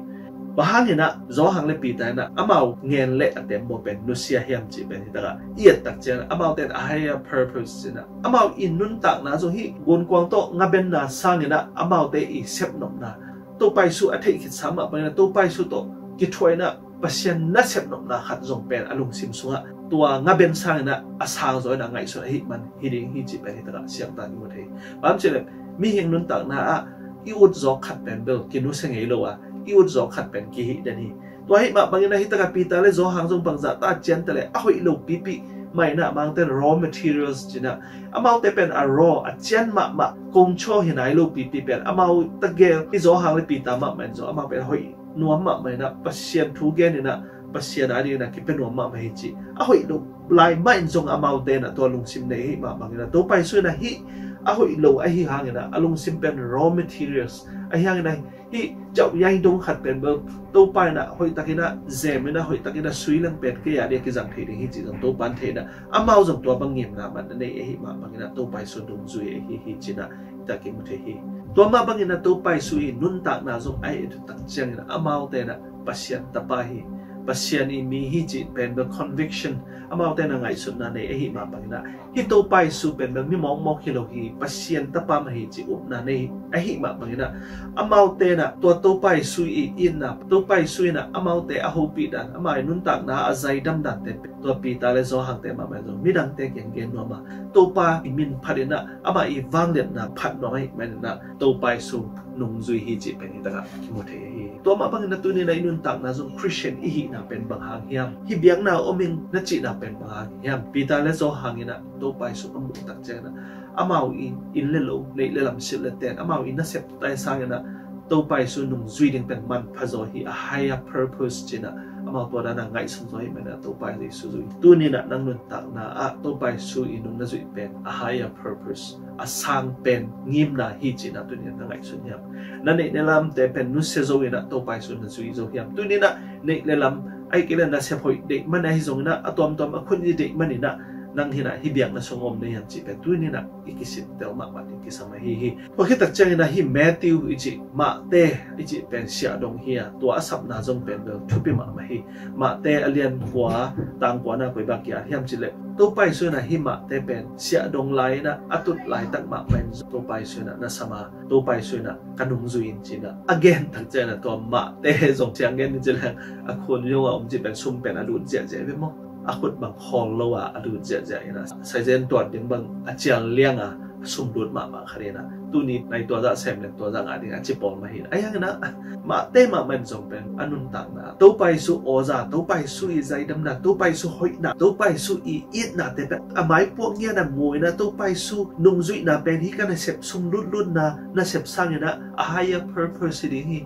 Bang hangin a Johan le Peter in a amau ngen le a tembaw pen nusia hiam cih pen hi takah i et tak ciangin amaute in a higher purpose ci-in a amau i nuntakna zong hih gunkuang tawh ngabenna sangin a amaute i sepnopna Topa Jesu a theih khitsa mah bangin a Topa Jesu tawh kithuah in a Pasian nasep nopna khat zong pen a lungsim sungah tua ngaben sangin a a sangzaw in a ngaihsun ahih man hi ding hi cih pen hi takah siangtho in i mu thei hi. Bang hang hiam cih leh mihing nuntakna ah i ut zawk khat pen bel kinusia ngei lo a, i ut zawk khat pen kihih den hi. Tua ahih mah bangin a hi takah Peter le Johan zong bangzah ta cian ta leh a hoih lo pipi mah in a amaute in raw materials ci-in a amaute pen a raw a cian mahmah kongchaw hi nai lo pipi pen amau ta gel hi. Johan le Peter mahmah in zong amau pen hoih nuam mahmah in a Pasian thu gen in a Pasian a dingin a kipia nuam mahmah hi ci. A hoih lo lai mah in zong amaute in a tua lungsim nei ahih mah bangin a Topa Jesu in a hih a hoih lo ahi hangin a a lungsim pen raw materials ahi hangin a hih jauh yai dong khat pen bel Topa in a hoihtakin a zem in a hoihtakin a sui leng pen kei a ding a kizang thei ding hi ci zong Topa in thei in a amau zong tua bang ngimna man a nei ahih mah bangin a Topa Jesu nungzui ahi hi ci-in a i tak kimu thei hi. Tua mah bangin a Topa Jesu i nuntakna zong a i et tak ciangin amaute in a Pasian tapa hi, Pasian i mi hi cih pen bel conviction amaute in a ngaihsutna nei ahih mah bangin a hih Topa Jesu pen bel mi mawkmawk hi lo hi, Pasian tapa mah hi cih upna nei ahih mah bangin a amaute in a tua Topa Jesu i itna, Topa Jesu in a amaute a hopih dan, ama i nuntakna a zaidam dante tua Peter le Johan te mahmah in zong midangte kiang gen nuam a Topa i min phat in a amah i vangliatna phat nuam ahih manin a Topa Jesu nungzui hi cih pen hi takah kimu thei hi. Tua mah bangin a tuni in a i nuntakna zong Christian i hihna pen bang hang hiam? Hih biakna om ing na cihna pen bang hang hiam? Peter le Johan in a Topa Jesu a muh tak ciangin a amau i inn le lo, neih le lam, silh le ten, amau i nasep tai sangin a Topa Jesu nungzui ding pen manpha zaw hi, a higher purpose ci-in a amau tua dan a ngaihsun zaw ahih manin a Topa Jesu zui. Tuni in a nang nuntakna ah Topa Jesu i nung na zuih pen a higher purpose, a sang pen ngimna hi ci-in a tuni in a na ngaihsun hiam? Na neih le lamte pen nusia zo in a Topa Jesu na zui zo hiam? Tuni in a neih le lam ahih kei leh nasep hoih deih man ahi zongin a a tuamtuam a khut i deih manin a nang hi in a hih biakna sung om na hiam cih pen tuni in a i kisintel mahmah ding kisam ahi hi. Tua khit tak ciangin a hih Matthew i cih, Mate i cih pen siahdong hi a, tua a sapna zong pen bel thupi mahmah hi. Mate a lian kua, tang kua na koi bang ki-at hiam cih leh Topa Jesu in a hih Mate pen siahdong lai in a a tut laitak mahmah in Topa Jesu in a na sam a, Topa Jesu in a ka nungzui in ci-in a a gen tak ciangin a tua Mate zong ciang gen in ci leng a khun zong a om cih pen sum pen a lut ziahziah ve maw? A khut bang khawl lo a a lut ziahziah in a, saizen tuat ding bang a cial liang a a sum lut mahmah khat in a, tuni nai tua zah sem leng tua zah ngah ding a ci pawl mah hi in a. Ahi hangin a Mate mahmah in zong pen a nuntakna Topa Jesu awza, Topa Jesu i zaidamna, Topa Jesu hoihna, Topa Jesu i itnate pen a maipuak ngian a mu in a Topa Jesu nungzuihna pen hih ka nasep sum lutlutna nasep sangin a a higher purpose hi ding hi.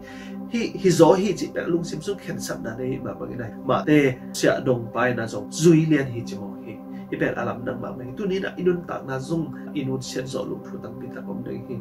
Hi, hi zaw hi cih pen a lungsim sung khensatna nei mah bangin a Mate siahdong pa in a zong zui lian hi ci mawk hi. Hih pen a lamdang mahmah hi. Tuni in a i nuntakna zong i nusiat zawh loh thu tampi tak om ding hi.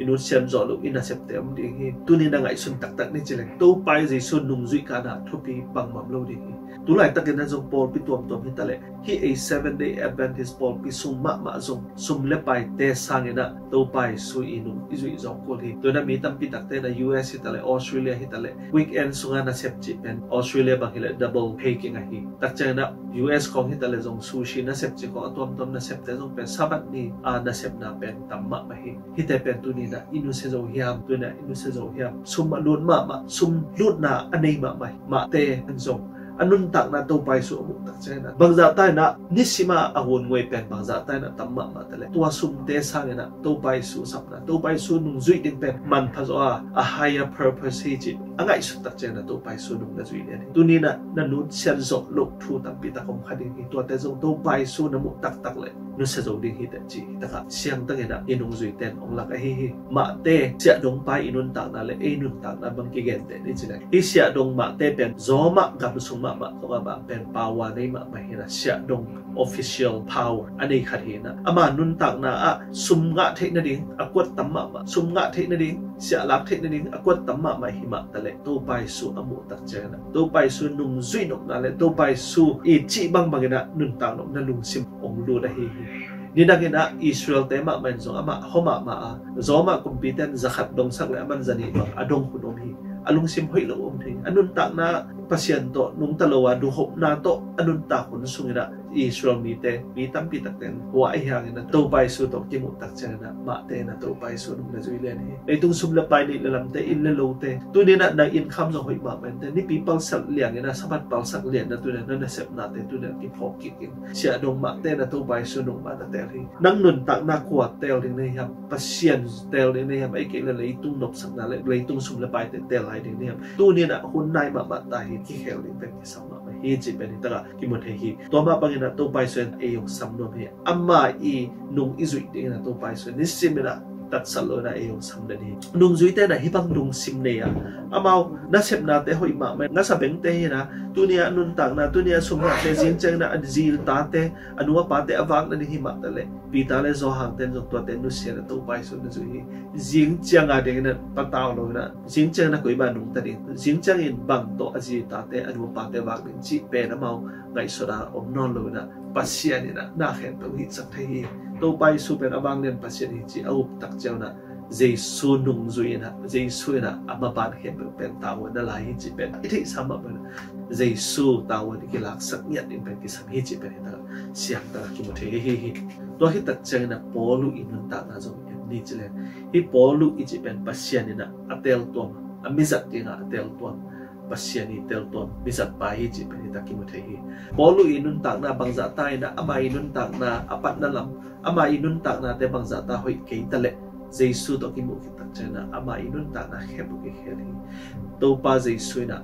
I nusiat zawh loh i nasepte om ding hi. Tuni in a ngaihsun taktak ni ci leng Topa Jesu nungzuih kana thupi bangmah om lo ding hi. Tulaitakin a zong pawlpi tuamtuam hi ta leh hih ei Seventh Day Adventist pawlpi sung mahmah zong sum le paite sangin a Topa Jesu i nung i zuih zawk kul hi. Tua in a mi tampi takte in a U S hi ta leh Australia hi ta leh weekend sunga nasep cih pen Australia bang hi leh double pay kingah hi. Tak ciangin a U S khawng hi ta leh zong sushi nasep cih khawng a tuamtuam nasepte zong pen Sabbath ni a nasepna pen tam mahmah hi. Hihte pen tuni in a i nusia zo hiam? Tuni in a i nusia zo hiam? Sum a lut mahmah, sum lutna a nei mahmah Mate in zong a nuntakna Topa Jesu a muh tak ciangin ah bangzah ta in ah nisim a a hun ngoi pen bangzah ta in ah tam mahmah ta leh tua sumte sangin ah Topa Jesu sapna, Topa Jesu nungzuih ding pen manpha zaw a, a higher purpose hi cih a ngaihsut tak ciangin ah Topa Jesu nung na zuih lian hi. Tuni in ah na nusiat zawh loh thu tampi tak om kha ding hi. Tuate zong Topa Jesu na muh taktak leh nusia zo ding hi teh cih hi takah siangtangin ah i nungzuite in hong lak ahi hi. Mahte siahdongpa i nuntakna le ei nuntakna bang kigenteh ni ci leh, hih siahdong mahte pen Roma gam sung mahmah tungah mah pen power nei mahmah hi in ah siahdong official power a nei khat hi in ah ama nuntakna ah sum ngah theih nading a kuat tam mahmah, sum ngah theih nading, siahlak theih nading a kuat tam mahmah hi mah ta leh Topa Jesu a muh tak ciangin ah Topa Jesu nungzuih nopna le Topa Jesu i cih bangbangin ah nuntak nopna lungsim hong lut ahi hi. Nidangin ah Israel-te mahmah in zong amah hua mahmah a, Roma kumpite in za khat dongsak le aman za nih bang a dong hun om hi. A lungsim hoih lo om hi. A nuntakna Pasian tawh nungta lo a, duhhopna tawh a nuntak hun sungin ah Israel mite, mi tampi takte in hua ahi hangin ah Topa Jesu tawh kimuh tak ciangin ah mahte in ah Topa Jesu nung na zui lian hi. Leitung sum le pai, nih le lamte, inn le lote, tuni in ah na income zong hoih mahmah in teh, Nipi palsat liangin ah Sabbath palsak lian in ah tuni in ah na nasepnate tuni in ah kiphawk kik in, siahdong mahte in ah Topa Jesu nung mah na teel hi. Nang nuntakna kua teel ding na hiam? Pasian teel ding na hiam? Ahih kei leh leitung nopsakna le leitung sum le paite teel lai ding na hiam? Tuni in ah hun nai mahmah ta hi. Kikhel ding pen kisam mahmah hi cih pen hi takah kimu thei hi. Tua mah bangin ah Topa Jesu in ei hong sam nuam hi. Ama i nung i zuih dingin ah Topa Jesu in nisim in ah tatsat lo in ah ei hong sam den hi. Nungzuite in ah hih bang lungsim nei a, amau nasepnate hoih mahmah, ngasa bengte hi in ah, tuni a nuntakna, tuni a sum ngahte, zing ciangin ah a zi tate, a nu a pate a vak nading hi mah ta leh Peter le Johan-te in zong tuate nusia in ah Topa Jesu na zui hi. Zing ciang a dingin ah patau lo in ah, zing ciangin ah koi mah nungta ding, zing ciangin bang tawh a zi tate, a nu a pate vak ding cih pen amau ngaihsut a om nawn lo in ah Pasian in ah na khempeuh hihsak thei hi. Topa Jesu pen a vanglian Pasian hi cih a up tak ciangin ah Jesu nungzui in ah, Jesu in ah a maban khempeuh pen tavuan na lai hi cih pen i theihsa mah pen Jesu tavuan i kilaksak ngiat ding pen kisam hi cih pen hi takah siangtang a kimu thei hi hi. Tua hi tak ciangin ah Paulu i nuntakna zong en ni ci leng, hih Paulu i cih pen Pasian in ah a teeltuam, a mizat dingah a teeltuam, Pasian i teeltuam mizatpa hi cih pen hi takah kimu thei hi. Paulu i nuntakna bangzah ta in ah ama i nuntakna a patna lam, ama i nuntaknate bangzah ta hoih kei ta leh Jesu tawh kimuh khit tak ciangin ah ama i nuntakna khempeuh kikhel hi. Topa Jesu in ah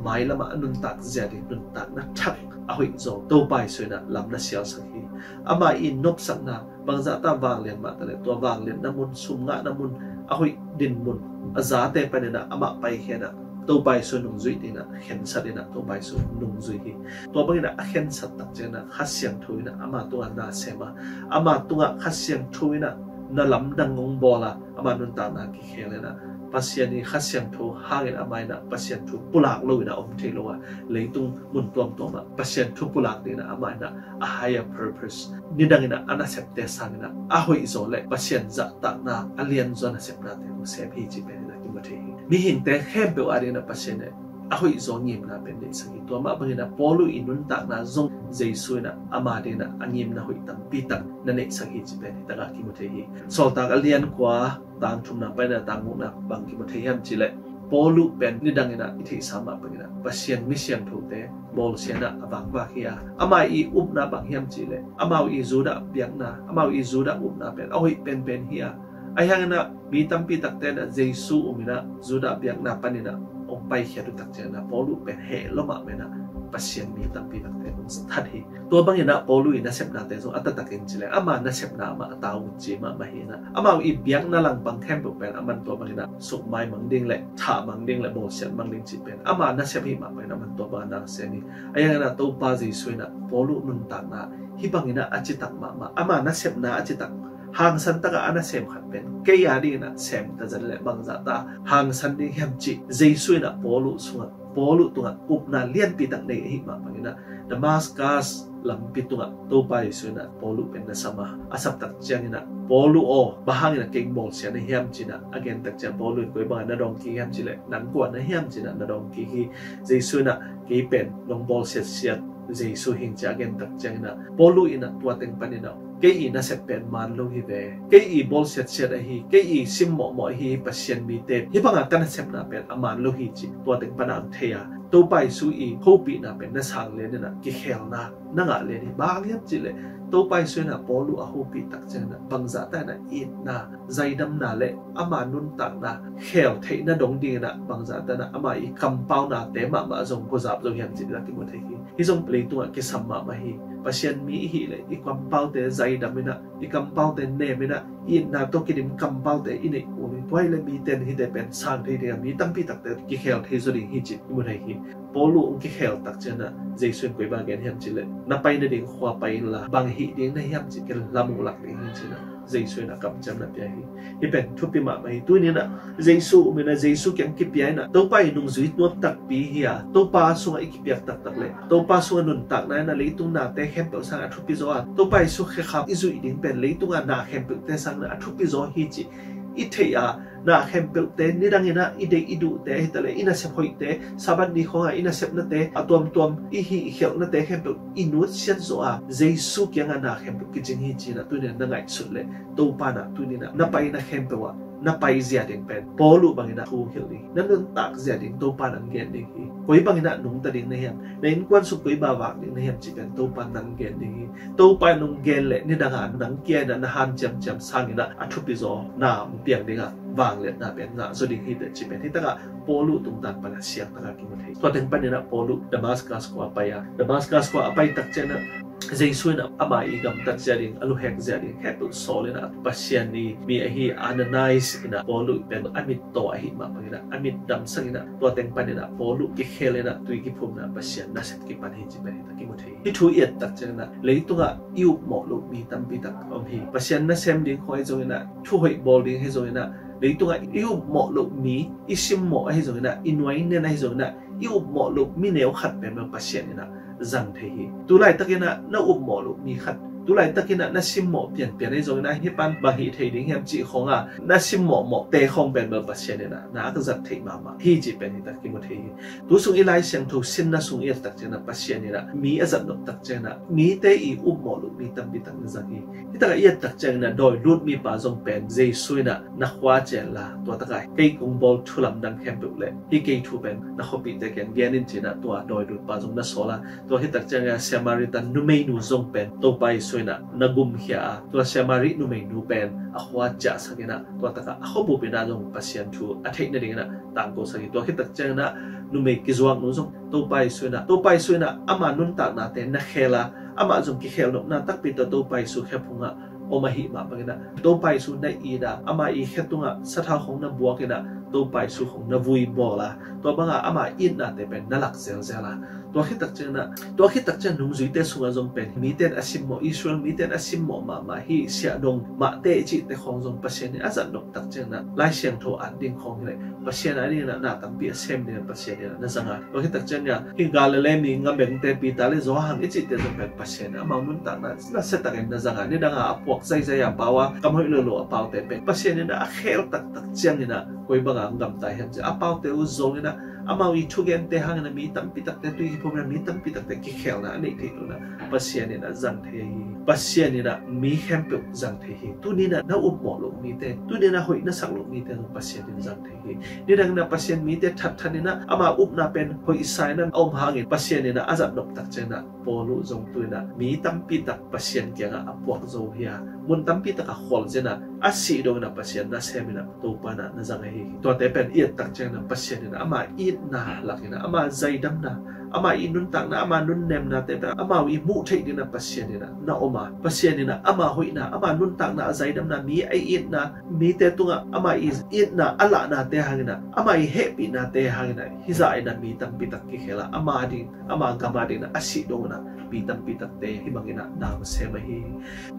mailam ah a nuntak zia ding nuntakna thak a hoih zaw Topa Jesu in ah lam na sialsak hi. Ama i nopsakna bangzah ta vanglian mah ta leh tua vangliatna mun, sum ngahna mun, a hoih dinmun, a zate panin ah amah paikhia in ah Topa Jesu nungzuih dingin ah khensat in ah Topa Jesu nungzui hi. Tua bangin ah a khensat tak ciangin ah Kha Siangtho in ah ama tungah na sem a, ama tungah Kha Siangtho in ah na lamdang hong bawl a, ama nuntakna kikhel in ah Pasian i Kha Siangtho hangin amah in ah Pasian thu pulak lo in ah om thei lo a, leitung mun tuamtuam ah Pasian thu pulak dingin ah amah in ah a higher purpose, nidangin ah a nasepte sangin ah a hoihzaw le Pasian zahtakna a lianzaw nasepnate hong sem hi cih pen in ah kimu thei hi. Mihingte khempeuh adingin ah Pasian in a hoihzaw ngimna pen neihsak hi. Tua mah bangin ah Paulu i nuntakna zong Jesu in ah ama dingin ah a ngimna hoih tampi tak na neihsak hi cih pen hi takah kimu thei hi. Sawltak a lian kua, tang thumna panin ah tang gukna bang kimu thei hiam cih leh, Paulu pen nidangin ah i theihsa mah bangin ah Pasian mi siangthote bawlsia in ah a vakvak hi a, ama i upna bang hiam cih leh amau i Judah biakna, amau i Judah upna pen a hoih penpen hi a, ahi hangin ah mi tampi takte in ah Jesu um in ah Judah biakna panin ah hong paikhiat uh tak ciangin ah Paulu pen heh lua mahmah in ah Pasian mi tampi takte hong that hi. Tua bangin ah Paulu i nasepnate zong a taktakin ci leh ama nasepna mah a tau uh ci mahmah hi in ah, amau i biakna langpang khempeuh pen aman tua bangin ah sukmai mang ding le thah mang ding le bawlsiat mang ding cih pen ama nasep hi mah pen aman tua bangin ah sem hi. Ahi hangin ah Topa Jesu in ah Paulu nuntakna hih bangin ah a citak mahmah, ama nasepna a citak hangsan takah a nasem khat pen kei a dingin ah sem ta zen le bangzah ta hangsan ding hiam cih Jesu in ah Paulu sungah, Paulu tungah upna lianpi tak nei ahi mah bangin ah Damascus lampi tungah Topa Jesu in ah Paulu pen na sam a, a sap tak ciangin ah Paulu aw, bang hangin ah kei bawlsia na hiam ci-in ah a gen tak ciang Paulu in koi bangah na dawng kik hiam cih leh nang kua na hiam ci-in ah na dawng kik hi. Jesu in ah kei pen nong bawlsiatsiat Jesu hi ing ci-a a gen tak ciangin ah Paulu in ah tua teng panin ah kei i nasep pen man lo hi ve. Kei i bawl siatsiat ahi, kei i sim mawhmawh ahi, Pasian mite hih banga ka nasepna pen a man lo hi ci, tua teng pana ang thei a, Topa Jesu i hopihna pen na sang lian inah kikhelna na ngah lian hi. Bang hang hiam cihleh Topa Jesu inah Paul uh a hopih tak cianginah bangzah ta inah itna, zaidamna le ama nuntakna khel theihna dong dinginah bangzah ta inah ama i kampaunate mahmah zong kuzap zo hiam cih na kimu thei hi. Hih zong leitungah kisam mahmah hi. Pasian mi i hih leh i kampaute zaidam inah, i kampaute nem inah, itna tawh kidim kampaute i neih kul hi. Tua hileh mite in hihte pen sang thei ding a, mi tampi takte kikhel thei zaw ding hi cih i mu thei hi. Paul uh hong kikhel tak cianah Jesu in koi bang gen hiam cihleh, na pai nading khua pai inla, bang hih ding na hiam cih kilam hong lak ding hi cinah Jesu in a kamciamna pia hi. Hih pen thupi mahmah hi. Tuninah Jesu um inah, Jesu kiang kipia inah, Topa i nungzui nuam takpi hi a, Topa sungah i kipiak taktak le Topa sungah nuntakna inah leitung nate khempeuh sangah a thupi zaw a, Topa Jesu khekhap i zuih ding pen leitungah na khempeuhte sanginah a thupi zaw hi cih i theih a, na khempeuhte nidang inah i deih i duhte ahitaleh i nasep hoihte, Sabbath ni khawngah i nasepnate, a tuamtuam i hih i khialhnate khempeuh i nutsiat zawh a, Jesu kiangah na khempeuh kicing hi cinah tuninah na ngaihsut leh Topa inah tuninah na paina khempeuh ah na pai zia ding pen Paul uh banginah thu hilh ding hi. Na nuntak zia ding Topa in hong gen ding hi. Koi banginah nungta ding na hiam, na innkuan sung koi bang vak ding na hiam cih pen Topa in hong gen ding hi. Topa in hong gen leh nidangah nang kia inah na hanciamciam sanginah a thupi zaw na hong piang dingah vangliatna pen ngah zaw ding hi teh cih pen hih takah Paul uh tungtan pana siangtaka kimu thei. Tua teng paninah Paul uh Damascus khua a pai a, Damascus khua a pai tak cianah Jesu inah ama i gamtat zia ding, a luhek zia ding khempeuh sawl inah, Pasian i mi ahi Ananias inah Paul uh pen a mit taw ahih mah banginah a mit damsak inah, tua teng paninah Paul uh kikhel inah tui kiphumna Pasian nasep kipan hi cih pen hih tak kimu thei. Hih thu i et tak cianginah leitungah i upmawh loh mi tampi tak om hi. Pasian nasem ding khawng ahi zonginah, thuhoih bawl ding ahi zonginah, leitungah i upmawh loh mi, i simmawh ahi zonginah, i nuai nen ahi zonginah, i upmawh loh mi neu khat pen bel Pasian inah zang thei hi. Tulaitakinah na upmawh loh mi khat, tulaitakinah na simmawh pianpian ahi zonginah, hih pan bang hih thei ding hiam cih khawngah na simmawhmawhte khawng pen bel Pasian inah na ka zat theih mahmah hi cih pen hih tak kimu thei hi. Tu sung i Lai Siangtho sinna sung i et tak cianginah Pasian inah mi a zat nop tak cianginah mite i upmawh loh mi tampi tak na zang hi. Hih takah i et tak cianginah dawi lut mipa zong pen Jesu inah na khua cian la, tua takah kei kong bawl thu lamdang khempeuh le hih kei thu pen na khuapihte kiang gen in cinah tua dawi lutpa zong na sawl a, tua hih tak cianginah Samaritan numeinu zong pen Topa Jesu inah na gumkhia a, tua Samari numeinu pen a khua ciahsak inah tua takah a khuabup inah zong Pasian thu a theih nadinginah tangkosak hi. Tua hih tak cianginah numei kizuaknu zong Topa Jesu inah, Topa Jesu inah ama nuntaknate na khel a, amah zong kikhel nopna takpi tawh Topa Jesu khe phungah om ahih mah banginah Topa Jesu na it a, ama i khe tungah sathau khawng na buak inah Topa Jesu khawng na vui bawl a, tua bangah ama itnate pen na lak zelzel a. Tua khit tak cianginah, tua khit tak ciang nungzuite sungah zong pen mite in a simmawh, Israel mite in a simmawh mahmah hih siahdong mahte i cihte khawng zong Pasian in a zat nop tak cianginah Lai Siangtho at ding khawng hileh Pasian a dinginah na tampi a sem dingin Pasian inah na zang a. Tua khit tak cianginah hih Galilee mi ngamengte Peter le Johan i cihte zong pen Pasian in amau nuntakna nasia takin na zang a, nidangah a puak zaizai a pau a, kam hoih lolo a paute pen Pasian inah a khel taktak cianginah koi bangah ang gamta hiam cih a paute uh zonginah amau i thugente hanginah mi tampi takte tui kiphum inah mi tampi takte kikhelna a neih theih loh inah Pasian inah zang thei hi. Pasian inah mi khempeuh zang thei hi. Tuninah na upmawh loh mite, tuninah hoih na sak loh mite zong Pasian in zang thei hi. Nidanginah Pasian mite thatthat inah ama upna pen hoihsa inah a om hangin Pasian inah a zat nop tak cianginah Paul uh zong tuinah mi tampi tak Pasian kiangah a puak zo hi a, mun tampi takah khualzin a, a sih donginah Pasian nasem inah Topa inah na zang ahi hi. Tuate pen i et tak cianginah Pasian inah ama itna lakinah, ama zaidamna, ama i nuntakna, ama nunnemnate pen amau i muh theih dinginah Pasian inah na om a, Pasian inah ama hoihna, ama nuntakna, a zaidamna, mi a itna, mite tungah ama i itna a lahnate hanginah, ama i hehpihnate hanginah hih zah inah mi tampi tak kikhel a, ama ding, ama gam a dinginah a sih donginah mi tampi takte hih banginah na sem ahi hi.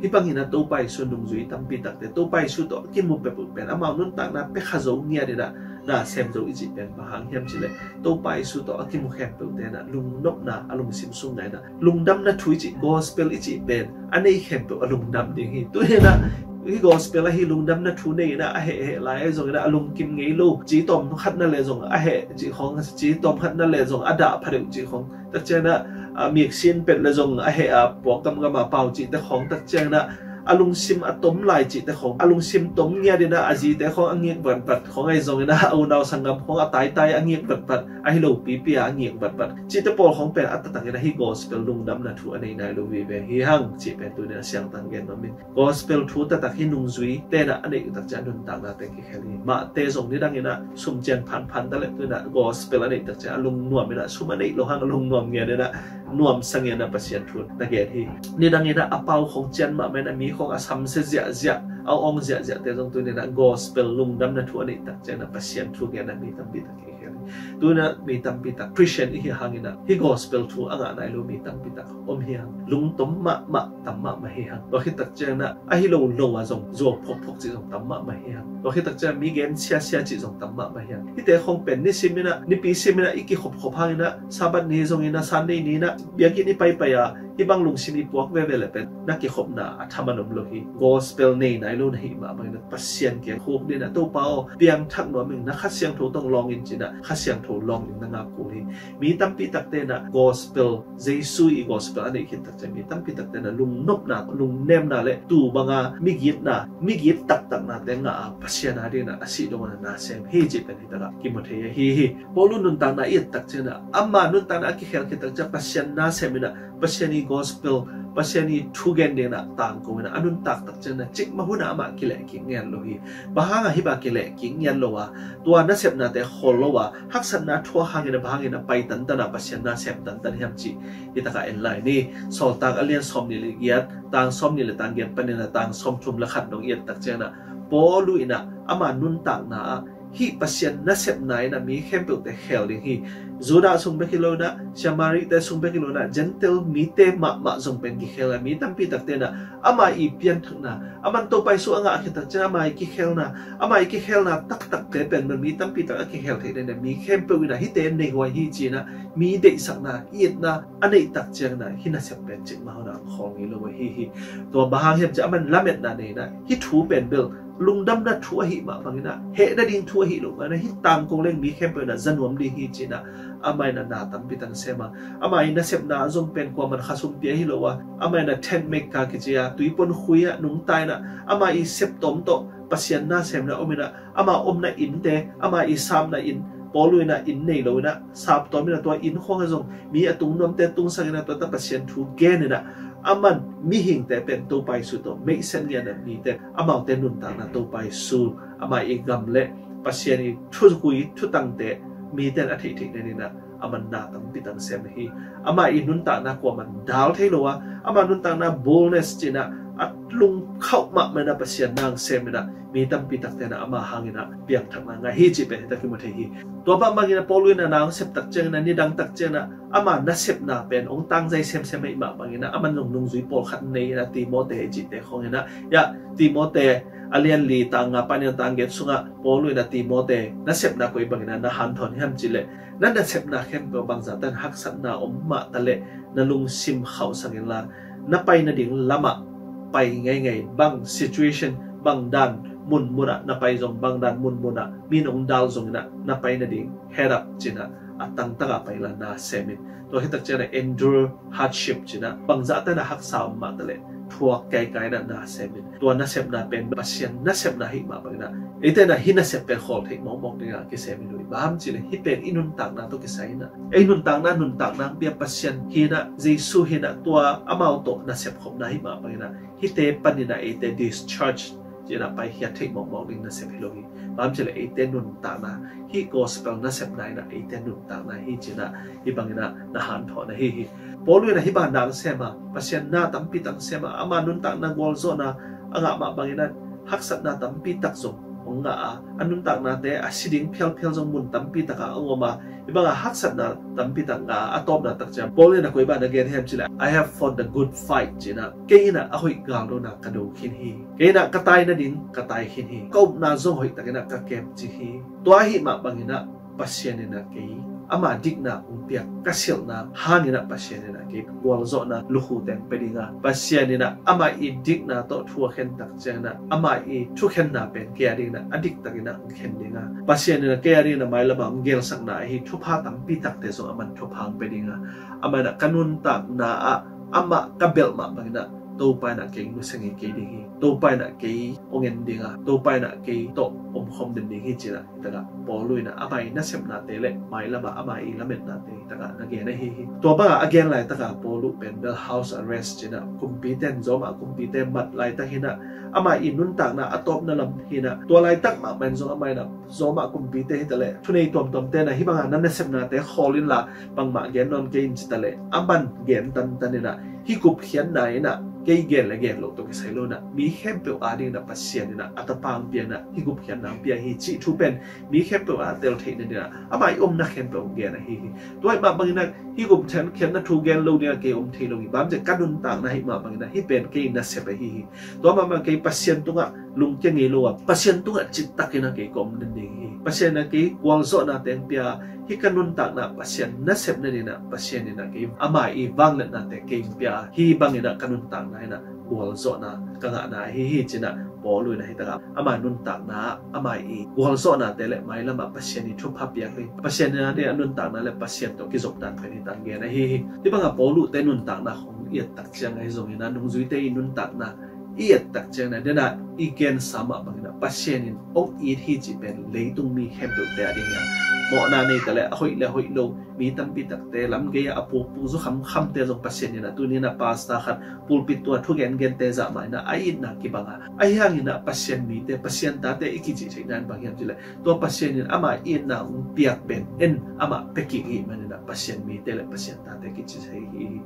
Hih banginah Topa Jesu nungzui tampi takte Topa Jesu tawh a kimu peuhpeuh pen amau nuntakna pia kha zo ngiat inah na sem zo i cih pen bang hang hiam cihleh Topa Jesu tawh a kimu khempeuhte inah lungnopna a lungsim sung ngai inah lungdamna thu i cih, gospel i cih pen a nei khempeuh a lungdam ding hi. Tuninah hih gospel ahi lungdamna thu nei inah a hehheh lai ahi zonginah a lungkim ngei lo, ci tawm khat na le zong a heh cih khawng, ci tawm khat na le zong a dah pha deuh cih khawng tak cianginah, a, miksin pet le zong a heh a, puak gamgam a pau cihte khawng tak cianginah a lungsim a tom lai cihte khong, a lungsim tom ngiat in ah a zite khong a ngik vatvat khong ahi zongin ah a unau sanggam khong a taitai a ngik vatvat, ahi lo pipi a a ngik vatvat cihte pawl khong pen a taktak in ah hih gospel lungdamna thu a nei nai lo vive hi hang cih pen tuni a siangtang gen nuam ing. Gospel thu taktak hi nungzui tenah a neih uh tak ciang a nuntakna teng kikhel hi. Mahte zong nidang in ah sum cian phanphan ta leh tu in ah gospel a neih tak ciang a lungnuam in ah sum a neih lo hang a lungnuam ngiat in ah nuamsa ngiat in ah Pasian thu na gen hi. Nidang in ah a pau khong cian mahmah in ah mi khong a samsia ziahziah, a ong ziahziahte zong tu in ah gospel lungdamna thu a neih tak ciang in ah Pasian thu gen in ah mi tampi tak kikhel hi. Tu in ah mi tampi tak Christian i hi hang in ah hih gospel thu a ngah nai lo mi tampi tak om hi hang. Lungtom mahmah tam mahmah hi hang. Tua khit tak ciang in ah ahi lo lo a zong zuau phokphok cih zong tam mahmah hi hang. Tua khit tak ciang in ah mi gen siasia cih zong tam mahmah hi hang. Hihte khong pen nisim in ah, nipi sim in ah i kikhopkhop hang in ah Sabbath ni zong in ah Sunday ni in ah biakinn i paipai a hih bang lungsim i puak veve leh pen na kikhopna a thaman om lo hi. Gospel nei nai lo na hih mah bangin ah Pasian kiang khuk ding in ah Topa aw, piangthak nuam ing, na Kha Siangtho tawh lawng in ci in ah Kha Siangtho lawng ding na ngak kul hi. Mi tampi takte in ah gospel, Jesu i gospel a neih khit tak ciang mi tampi takte in ah lungnopna, lungnemna le tu banga migitna, migit taktaknate ngah a Pasian a ding in ah a sih dong in ah na sem hi cih pen hi tak ah kimu thei ahi hi. Paulu nuntakna i et tak ciang in ah ama nuntakna a kikhel khit tak ciang Pasian na sem in ah Pasian i gospel, Pasian i thugen ding in ah tangko in ah a nuntak tak ciang in ah cikmah hun ah amah kileh kik ngiat lo hi. Bang hang a hih bang kileh kik ngiat lo a, tua nasepnate khol lo a, haksatna thuak hang in ah bang hang in ah pai tantan a Pasian na sem tantan hiam cih hi tak ah en lai ni. Sawltak a lian sawmnih le giat, tang sawmnih le tang giat panin ah tang sawmthum le khat dong i et tak ciang in ah Paulu in ah ama nuntakna ah hih Pasian nasepna in ah mi khempeuhte khel ding hi. Judah sung bek hi lo in ah, Samarite sung bek hi lo in ah, Gentile mite mahmah zong pen kikhel a, mi tampi takte in ah ama i pianthakna, aman Topa Jesu a ngah khit tak ciang ama i kikhelna, ama i kikhelna taktakte pen mi tampi tak a kikhel theih ding in ah mi khempeuh in ah hihte nei huai hi ci in ah mi deihsakna, i itna a neih tak ciang in ah hih nasep pen cikmah hun ah khol ngei lo ahi hi. Tua bang hang hiam cih leh aman lametna nei in ah hih thu pen bel lungdamna thu ahih mah bangin ah, heh nading thu ahih loh bangin ah, hih tangko leng mi khempeuh in ah za nuam ding hi ci in ah, amah in ah na tampi tak sem a, amah i nasepna zong pen kuaman khasum pia hi lo a, amah in ah tent maker kici a, tuipuan khui ah nungta in ah, amah i septawm tawh Pasian na sem in ah om in ah, amah omna innte, amah i sapna inn, Paulu in ah inn nei lo in ah, saptawm in ah tua inn khong ah zong mi a tung nuamte tungsak in ah, tua tak Pasian thu gen in ah, aman mihingte pen Topa Jesu tawh meihset ngiat in ah mite, amaute nuntakna Topa Jesu, amah i gam le Pasian i thugui thutangte mite in a theih theih nading in ah aman na tampi tak sem hi. Amah i nuntakna kuaman dal thei lo a, amah nuntakna boldness ci in ah a lungkhauh mahmah in ah Pasian na sem in ah mi tampi takte in ah amah hang in ah piangthakna ngah hi cih pen hi tak kimu thei hi. Tua bangbang in ah Paulu in ah na sep tak ciang in ah, nidang tak ciang in ah ama nasepna pen hong tangzai semsem ahih mah bangin ah, aman zong nungzui pawlkhat nei in ah, Timote i cihte khong in ah, ya, Timote a lian li tang nga panin ah tang giat sungah Paulu in ah Timote nasepna koi bangin ah na hanthawn hiam cih leh, na nasepna khempeuh bangzah tan haksatna om mah ta leh na lungsim khauhsak inla, na pai nading lamah pai ngeingei, bang situation, bang dan munmun ah na pai zong, bang dan munmun ah min hong dal zong in ah na pai nading head up ci in ah a tangtak a pai inla na sem in. Tua khit tak ciang in ah endure hardship ci in ah, bangzah tan a haksa om mah ta leh thuak kaikai in ah na sem in. Tua nasepna pen Pasian nasepna ahih mah bangin ah, eite in ah hih nasep pen khawl theih mawkmawk ding a kisem hi lo hi. Bang hang hiam cih leh hih pen i nuntakna tawh kisai in ah, ei nuntakna, nuntakna hong pia Pasian hi in ah, Jesu hi in ah, tua amau tawh nasep khopna ahih mah bangin ah, hihte panin ah eite discharge ci in ah paikhiat theih mawkmawk ding nasep hi lo hi. Bang hang hiam cih leh eite nuntakna, hih gospel nasepna in ah eite nuntakna hi ci in ah, hih bangin ah na hanthawn ahi hi. Paulu in ah hih bang na sem a, Pasian na tampi tak sem a, ama nuntakna gualzawhna a ngah mah bangin ah haksatna tampi tak zong hong ngah a, a nuntaknate a si ding phialphial zong mun tampi tak ah hong om a, hih bang a haksatna tampi tak ngah a, a tawpna tak ciang Paulu in ah koi bang na gen hiam cih leh, "I have fought the good fight," ci in ah, "Kei in ah a hoih galnona ka do khin hi. Kei in ah ka tai nading ka tai khin hi. Ka upna zong hoih takin ah ka kem cih hi. Tua ahih mah bangin ah Pasian in ah kei ama dikna hong piak, ka silhna hangin ah Pasian in ah kei gualzawhna lukhu teng pia ding a, Pasian in ah ama i dikna tawh thu a khen tak ciang in ah ama i thukhenna pen kei a ding in ah a dik takin ah hong khen ding a, Pasian in ah kei a ding in ah mailam ah hong gelsakna ahi thupha tampi takte zong aman thupha hong pia ding a, amah in ah ka nuntakna ah amah ka belh mah bangin ah Topa in ah kei nusia ngei kei ding hi. Topa in ah kei hong en ding a, Topa in ah kei tawh omkhawm den ding hi ci-in ah, hi takah Paulu in ah ama ii nasepnate le mailam ah ama ii lametnate hi takah na gen ahi hi. Tua bangah a gen laitakah Paulu pen bel house arrest ci-in ah, kumpite in, Roma kumpite in mat laitak hi-in ah, ama ii nuntakna a tawpna lam hi-in ah, tua laitak mahmah in zong amah in ah Roma kumpite hi taleh thunei tuamtuamte in ah hih bangah na nasepnate khawl inla bangmah gen nawn kei in ci taleh, aman gen tantan in ah, hih gupkhiatna in ah kei gen le gen loh tawh kisai lo-in ah, mi khempeuh adingin ah Pasian in ah a Tapa hong pia-in ah hih gupkhiatna hong pia hi cih thu pen mi khempeuh a tel theihna dingin ah ama ii omna khempeuh hong gen ahi hi. Tua ahih mah bangin ah hih gupkhiatna thu gen lo dingin ah kei om thei lo hi. Bang hang hiam cih leh ka nuntakna ahih mah bangin ah hih pen kei nasep ahi hi. Tua mah bangin kei Pasian tungah lungkia ngei lo a, Pasian tungah cihtakin ah kei ka om den ding hi. Pasian in ah kei gualzawhnate hong pia, hih ka nuntakna Pasian nasepna dingin ah Pasian in ah kei ama ii vangliatnate kei hong pia, hih bangin ah ka nuntakna in ah gualzawhna ka ngahna ahi hi ci-in ah Paulu in ah hi takah ama nuntakna, ama ii gualzawhnate le mailam ah Pasian ii thupha piak hi. Pasian in ah a nuntakna le Pasian tawh kizopdan pen hi tak gen ahi hi. Hih bangah Paulute nuntakna khawng i et tak ciang ahi zongin ah, nungzuite ii nuntakna i et tak ciangin ah, den ah i gensa mah bangin ah Pasian in hong it hi cih pen leitung mi khempeuhte ading hi a, mawhna nei taleh a hoih le a hoih lo, mi tampi takte, lamgei ah a pukpuk zu khamkhamte zong Pasian in ah tuni-in ah pastor khat pulpit tungah thugengente zah mah in ah a itna kibang a, ahi hangin ah Pasian mite, Pasian tate i kicih theihna in bang hiam cih leh, tua Pasian in ama itna hong piak pen en amah pia kik ahih manin ah Pasian mite le Pasian tate kici thei hi.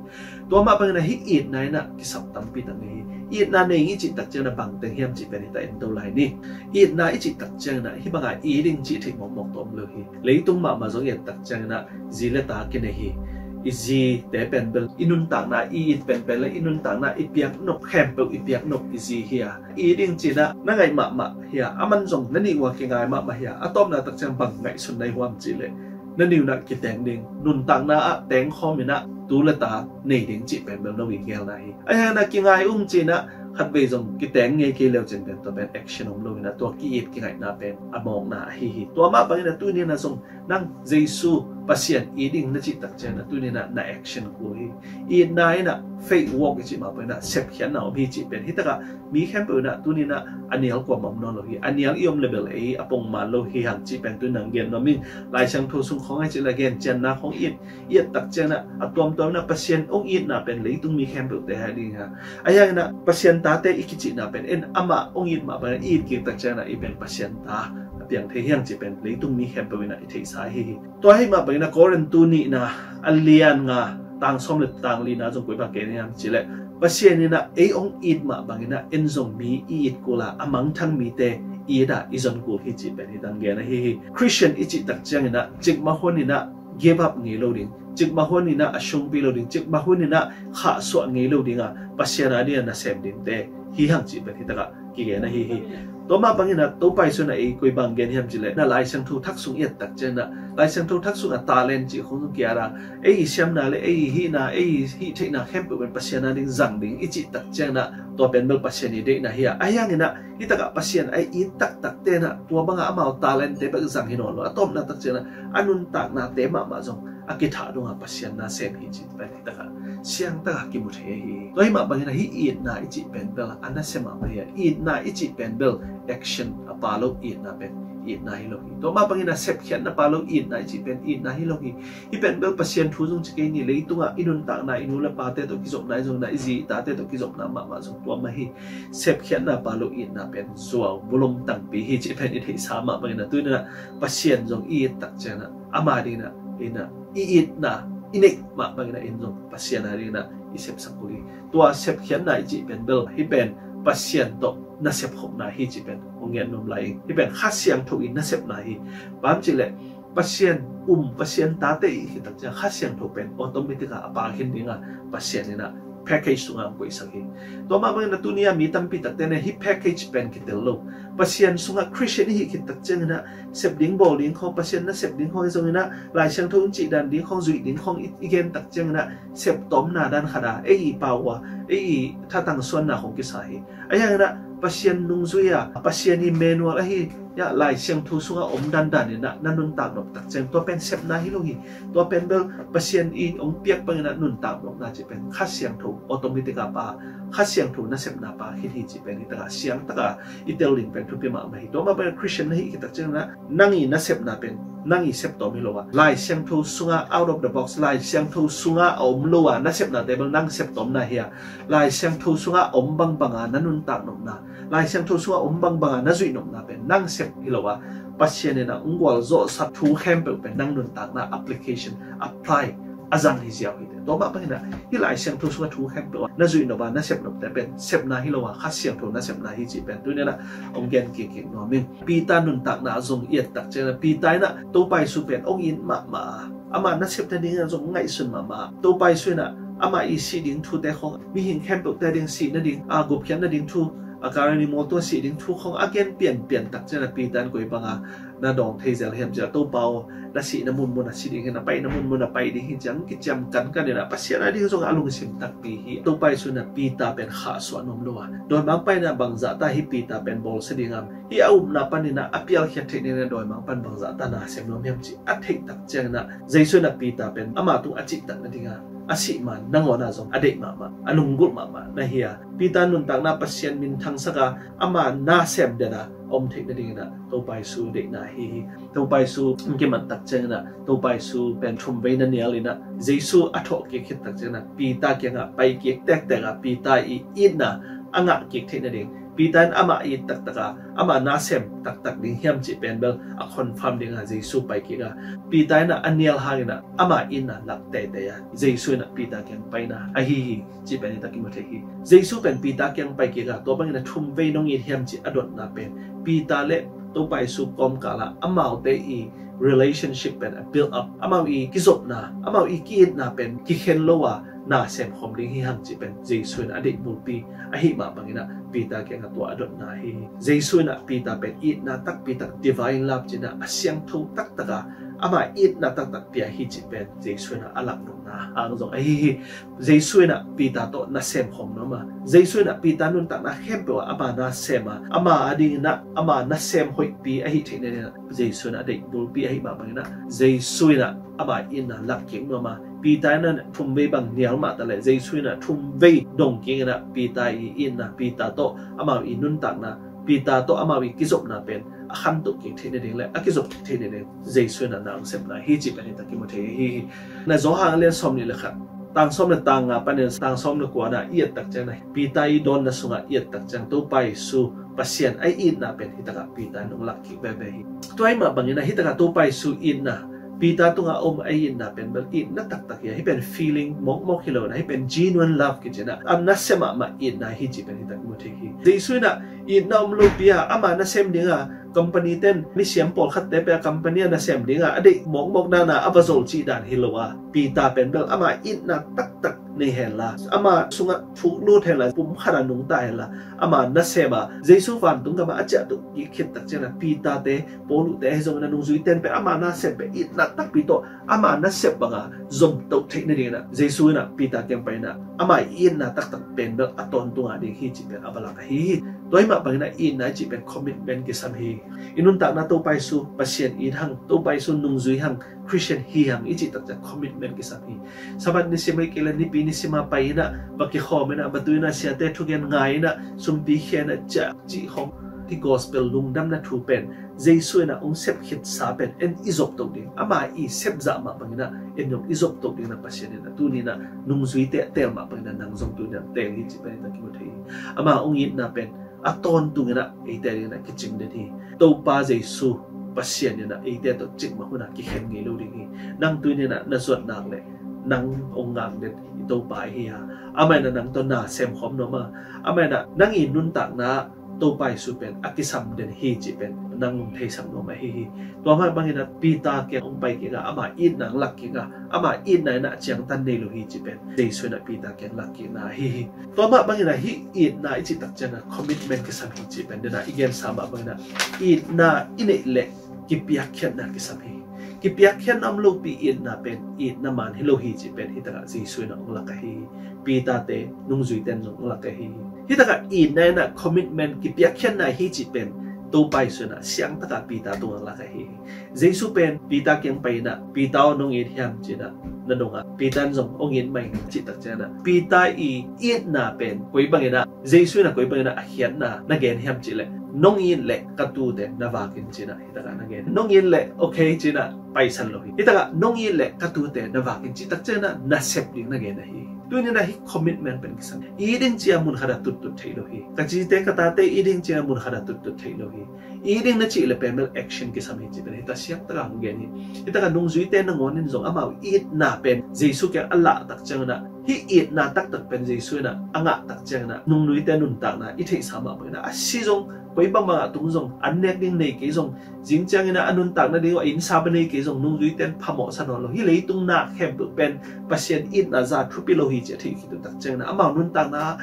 Tua mah bangin ah hih itna in ah kisap tampi tak nei hi. Itna nei ing i cih tak ciangin ah bang teng hiam cih pen hi ta en to lai ni. Itna i cih tak ciangin ah hih bangah it ding cih theih mawkmawk tawh om lo hi. Leitung mahmah zong i et tak ciangin ah zi le ta kinei hi. I zite pen bel i nuntakna i it penpen le i nuntakna i piak nop khempeuh i piak nop i zi hi a, it ding ci-in ah na ngaih mahmah hi a, aman zong na nih uh ah kingai mahmah hi a, a tawpna tak ciang bang ngaihsun na hi uh hiam cih leh, na nih un ah kiteng ding, nuntakna ah tengkhawm in ah tu le ta nei ding cih pen bel no ii geelna hi. Ahi hangin ah kingai ung ci-in ah khatvei zong kiteng ngei kei le uh cin pen tua pen action om lo-in ah tua ki-it kingaihna pen a mawkna ahi hi. Tua mah bangin ah tuni-in ah zong nang Jesu Pasian it ding na cih tak ciangin ah tuni-in ah na action kul hi. Itna in ah faith walk i cih mah bangin ah sepkhiatna om hi cih pen hi takah mi khempeuh in ah tuni-in ah a nial kuamah om nawn lo hi. A nial i om le bel ei a pongman lo hi hang cih pen tuni-in ah gen nuam ing. Lai Siangtho sung khawng ahi cih leh gen cianna khawng i et, i et tak ciangin ah a tuamtuam in ah Pasian hong itna pen leitung mi khempeuhte hi ding hi a, ahi hangin ah Pasian tate i kicihna pen en amah hong it mah bangin ah i it kik tak ciangin ah i pen Pasian ta a piang thei hi hang cih pen leitung mi khempeuh in ah i theihsa ahi hi. Tua ahih mah bangin ah Korin tu nihna a lian nga, tang sawm le tang lina zong koi bang gen hiam cih leh, Pasian in ah ei hong it mah bangin ah en zong mi i it kul a, a mangthang mite it ah i zon kul hi cih pen hi tak gen ahi hi. Christian i cih tak ciangin ah cikmah hunin ah give up ngei lo ding, cikmah hunin ah a sungpi lo ding, cikmah hunin ah khahsuah ngei lo ding a, Pasian ading a nasem dingte hi hang cih pen hi takah kigen ahi hi. Tua mah bangin ah Topa Jesu in ah ei koi bang gen hiam cih leh, na Lai Siangtho Thak sung i et tak ciangin ah, Lai Siangtho Thak sungah talent cih khawng zong ki-at a, ei i siamna le ei i hihna, ei i hih theihna khempeuh pen Pasian ading zang ding i cih tak ciangin ah tua pen bel Pasian i deihna hi a, ahi hangin ah hi takah Pasian a i it taktakte in ah tua bangah amau talentte bek zang hi nawn lo, a tawpna tak ciangin ah a nuntaknate mahmah zong a kithah dongah Pasian nasem hi cih pen hi takah siangtakah kimu thei ahi hi. Tua ahih mah bangin ah hih itna i cih pen bel a nasia mahmah hi a, itna i cih pen bel action a pha lo itna pen itna hi lo hi. Tua mah bangin ah sepkhiatna pha lo itna i cih pen itna hi lo hi. Hih pen bel Pasian thu zong ci kei ni, leitungah i nuntakna, i nu le pate tawh kizopna, i zong na i zi i tate tawh kizopna mahmah zong tua mah hi. Sepkhiatna pha lo itna pen zuau bulom tangpi hi cih pen i theihsa mah bangin ah tuni-in ah Pasian zong i it tak ciangin ah ama dingin ah, in ah i itna i neih mah bangin ah in zong Pasian adingin ah i sepsak kul hi. Tua sepkhiatna i cih pen bel hih pen Pasian tawh na sepkhopna hi cih pen hong gen nuam lai ing. Hih pen Kha Siangtho i nasepna hi. Bang hang hiam cih leh Pasian um, Pasian tate i hih tak ciang Kha Siangtho pen automatic ah a pha khin ding a, Pasian in ah package sungah hong koihsak hi. Tua mah bangin ah tuni-a mi tampi takte in ah hih package pen kitel lo. Pasian sungah Christian i hih khit tak ciangin ah sep ding bawl ding khawng, Pasian nasep ding khawng hi zongin ah, Lai Siangtho in cih dan ding khawng, zuih ding khawng i, i gen tak ciangin ah, septawmna dan khat a, ei i pau a, ei i thatang suanna khawng kisa hi. Ahi hangin ah Pasian nungzui a, Pasian i manual ahi Lai Siangtho sungah om dandan in ah na nuntak nop tak ciang tua pen sepna hi lo hi. Tua pen bel Pasian in hong piak bangin ah nuntak nopna cih pen Kha Siangtho automatic a pa, Kha Siangtho nasepna pa khit hi cih pen hi taka siang taka i tel ding pen thupi mahmah hi. Tua mah bangin Christian na hih khit tak ciang ah nang i nasepna pen nang i septawm hi lo a, Lai Siangtho sungah out of the box, Lai Siangtho sungah a om lo a nasepnate bel nang septawmna hi a, Lai Siangtho sungah a om bangbang a na nuntak nopna, Lai Siangtho sungah a om bangbang a na zuih nopna pen nang sep hi lo a, Pasian in ah hong gualzawhsak thu khempeuh pen nang nuntakna application, apply a zang hi ziau hi. Tua mah bangin ah hih Lai Siangtho sungah thu khempeuh ah na zuih nop a na sep nopte pen sepna hi lo a, Kha Siangtho nasepna hi cih pen tuni in ah hong gen kik kik nuam ing. Peter nuntakna zong i et tak ciang ah Peter in ah Topa Jesu pen hong it mahmah a, ama nasep nading ah zong ngaihsun mahmah a, Topa Jesu in ah ama i sih ding thute khong, mihing khempeuhte ding sih nading, a gupkhiat nading thu, a Kalvari mualtung sih ding thu khong a gen pianpian tak ciang ah Peter in koi bang a na dawng thei zel hiam cih leh, Topa aw, na sihna munmun a si ding hi, na paina munmun a pai ding hi ci-in kiciam kankan in ah Pasian a ding zong a lungsim takpi hi. Topa Jesu in ah Peter pen khahsuah nuam lo a, dawimangpa in ah bangzah ta hih Peter pen bawlsia ding hiam, hih a upna panin ah a pialkhiat theih nading in ah dawimangpa in bangzah ta na sem nuam hiam cih a theih tak ciang in ah Jesu in ah Peter pen ama tung a cihtak nading a, a sih ma nangawn ah zong a deih mahmah, a lunggulh mahmah na hi a, Peter nuntakna Pasian minthangsak a, ama na sem den a om theih nading in ah Topa Jesu deihna hi hi. Topa Jesu hong kimat tak ciang in ah Topa Jesu pen thumvei na nial in ah Jesu a thawh kik khit tak ciang in ah Peter kiangah pai kik tektek a, Peter i itna a ngah kik theih nading, Peter in ama it taktak a, ama na sem taktak ding hiam cih pen bel a confirm ding a Jesu pai kik a, Peter in ah a nial hang in ah ama itna lak teitei a, Jesu in ah Peter kiang paina ahi hi cih pen hi tak i mu thei hi. Jesu pen Peter kiang pai kik a, tua bangin ah thumvei nong it hiam cih a dotna pen Peter le Topa Jesu kawmkal ah amaute i relationship pen a build up, amau i kizopna, amau i ki-itna pen kikhen lo a na sem khawm ding hi hang cih pen Jesu in a deih bulpi ahi mah bangin ah Peter kiangah tua a dotna hi. Jesu in ah Peter pen itna takpi tak, divine love ci-in ah a siangtho taktak a ama itna taktak pia hi cih pen Jesu in ah a laknopna hang zong ahi hi. Jesu in ah Peter tawh na sem khawm nuam a, Jesu in ah Peter nuntakna khempeuh ah ama na sem a, ama adingin ah ama na sem hoihpi ahi theih nading ah Jesu in ah a deih bulpi ahi mah bangin ah Jesu in ah ama itna lak kik nuam a, Peter in ah thumvei bang nial mah ta leh Jesu in ah thumvei dong kik in ah Peter i itna, Peter tawh amau i nuntakna, Peter tawh amau i kizopna pen a khantoh kik theih nading le a kizop kik theih nading Jesu in ah na hong sepna hi cih pen hi tak i mu thei hi hi. Na Johan a lian sawmnih le khat, tang sawm le tang nga panin tang sawm le kua na i et tak ciang na, Peter i dawnna sungah i et tak ciang Topa Jesu Pasian a itna pen hi takah Peter in hong lak kik veve hi. Tua ahi mah bangin ah hi takah Topa Jesu itna, Peter tungah om a itna pen bel itna taktak hi a, hi pen feeling mawkmawk hi lo in ah, hi pen genuine love kici in ah, a nasia mahmah itna hi cih pen hi tak i mu thei hi. Jesu in ah itna om lopi a, ama nasem ding a, company ten misiam pawlkhatte pia company a nasem ding a, a deih mawkmawk dan a a va zol cih dan hi lo a, Peter pen bel ama itna taktak nei hen la, ama sungah thuk lut hen la, pumkhat a nungta hen la, ama nasem a Jesu vantung gam ah a ciah tuk kik khit tak ciang a, Peter te, Paul te ahi zongin a nungzuite pen ama nasem pen itna takpi tawh ama nasep bang a zom toh theih nadingin ah Jesu in ah Peter kiang pai in ah ama itna taktak pen bel a tawntung a ding hi cih pen a va lak ahi hi. Tua ahi mah bangin ah itna i cih pen commitment kisam hi. I nuntakna Topa Jesu Pasian it hang, Topa Jesu nungzui hang, Christian hi hang i cih tak ciang commitment kisam hi. Sabbath nisim ahih kei leh nipi nisim a pai in ah, va kikhawm in ah, va tu in ah, siate thugen ngai in ah, sumpi khia in ah, ciah cih khawng, hih gospel lungdamna thu pen Jesu in ah hong sep khitsa pen en i zop toh ding, ama i sep zah mah bangin ah en zong i zop toh ding in ah Pasian in ah tuni in ah nungzuite a teel mah bangin ah nang zong tuni in ah teel hi cih pen hi tak i mu thei hi. Ama hong itna pen a tawntung in ah eite adingin ah kicing den hi. Topa Jesu Pasian in ah eite tawh cikmah hun ah kikhen ngei lo ding hi. Nang tuni in ah na zuat nak leh nang hong ngak den i Topa ahi a, amah in ah nang tawh na sem khawm nuam a, amah in ah nang i nuntakna Topa Jesu pen a kisam den hi cih pen nang hong theisak nuam ahi hi. Tua mah bangin ah Peter kiang hong pai kik a, ama itna hong lak kik a, ama itna in ah a ciangtan nei lo hi cih pen Jesu in ah Peter kiang lak kikna ahi hi. Tua mah bangin ah hih itna i cih tak ciang a commitment kisam hi cih pen den ah i gensa mah bangin ah itna i neih leh kipiakkhiatna kisam hi. Kipiakkhiatna om lopi itna pen itna man hi lo hi cih pen hi takah Jesu in ah hong lak ahi hi. Peter te, nungzuite in zong hong lak ahi hi. Hi takah itna in ah commitment kipiakkhiatna hi cih pen Topa Jesu in ah siangtak a Peter tungah lak ahi hi. Jesu pen Peter kiang pai in ah, Peter aw, nong it hiam ci in ah, na dong a, Peter in zong hong it mah ing cih tak ciangin ah, Peter i itna pen koi bangin ah, Jesu in ah koi bangin ah a khiatna na gen hiam cih leh, nong it leh ka tuute na vak in ci in ah, hi tak ah na gen. Nong it leh okay ci in ah paisan lo hi. Hi tak ah nong it leh ka tuute na vak in cih tak ciangin ah nasep ding na gen ahi hi. Tuni in ah hih commitment pen kisam hi. It ding ci a mun khat ah tuttut theih lo hi. Ka cite ka tate it ding ci a mun khat ah tuttut theih lo hi. It ding na cih leh pen bel action kisam hi cih pen hi tak siangtak a hong gen hi. Hi tak ah nungzuite nangawn in zong amau itna pen Jesu kiang a lah tak ciangin ah, hih itna taktak pen Jesu in ah a ngah tak ciangin ah, nungzuite nuntakna i theihsa mah bangin ah, a si zong, koi bangbang ah tung zong, an nek ding nei kei zong, zing ciangin ah a nuntak nading uh a innsa bang nei kei zong, nungzuite in phamawhsa nawn lo. Hih leitung na khempeuh pen Pasian itna za thupi lo hi cih a theih khit uh tak ciangin ah, amau nuntakna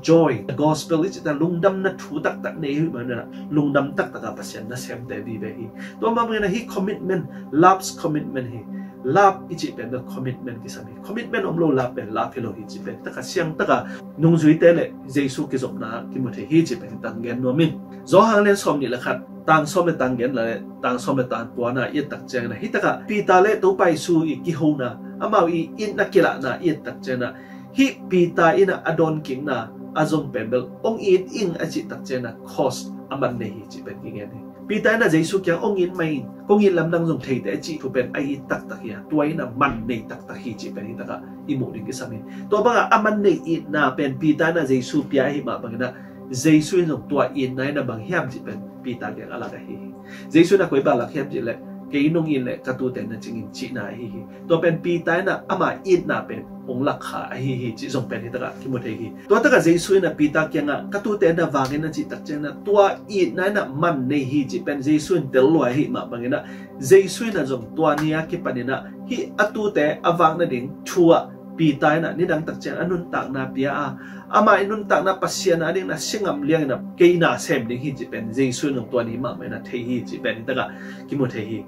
joy, gospel i cih tak, lungdamna thu taktak nei hi mah in ah, lungdam taktak a Pasian nasemte vive hi. Tua mah bangin ah hih commitment, love's commitment hi. Love i cih pen bel commitment kisam hi. Commitment om lo love pen love hi lo hi cih pen hi tak ah siangtak a nungzuite leh Jesu kizopna kimu thei hi cih pen hi tak gen nuam ing. Johan lian sawmnih leh khat, tang sawm leh tang giat leh tang sawm leh tang kua na i et tak ciangin ah, hi tak ah Peter leh Topa Jesu i kihona, amau i itna kilahna i et tak ciangin ah, hih Peter in ah a dawnkikna a zong pen bel hong it ing a cih tak ciangin ah cost a man nei hi cih pen kigen hi. Peter in ah Jesu kiang hong it mah ing, kong it lamdang zong thei teh a cih thu pen a it taktak hi a, tua in ah man nei taktak hi cih pen hi tak ah i muh ding kisam hi. Tua bang ah a man nei itna pen Peter in ah Jesu pia ahi mah bangin ah, Jesu in zong tua itna in ah bang hiam cih pen Peter kiang a lak ahi hi. Jesu in ah koi bang lak hiam cih leh, kei nong it leh ka tuute na cing in cihna ahi hi. Tua pen Peter in ah ama itna pen hong lak kha ahi hi cih zong pen hi tak ah kimu thei hi. Tua tak ah Jesu in ah Peter kiangah ka tuute na vak in a cih tak ciangin ah, tua itna in ah man nei hi cih pen Jesu in tel lua ahi mah bangin ah, Jesu in ah zong tua ni a kipan in ah hih a tuute a vak nading thu ah Peter in ah nidang tak ciang a nuntakna pia a, amah i nuntakna Pasian a ding na si ngam liang in ah kei na sem ding hi cih pen Jesu in zong tua ni mahmah in ah thei hi cih pen hi tak ah kimu thei hi.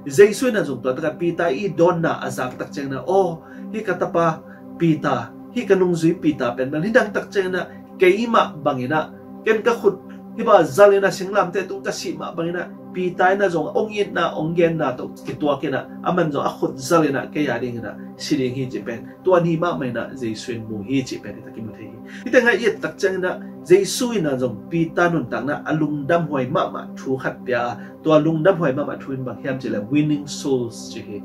Jesu in ah zong tua tak ah Peter i dawnna a zak tak ciangin ah, aw, hih ka tapa Peter, hih ka nungzui Peter pen bel nidang tak ciangin ah keimah bangin ah, ken ka khut hih bang zal in ah singlamteh tung ka sih mah bangin ah, Peter in ah zong hong itna hong genna tawh kituak in ah, aman zong a khut zal in ah kei a ding in ah si ding hi cih pen tua ni mahmah in ah Jesu in mu hi cih pen hi tak kimu thei hi. Hih tengah i et tak ciangin ah Jesu in ah zong Peter nuntakna a lungdamhuai mahmah thu khat pia a, tua lungdamhuai mahmah thu in bang hiam cih leh winning souls ci hi.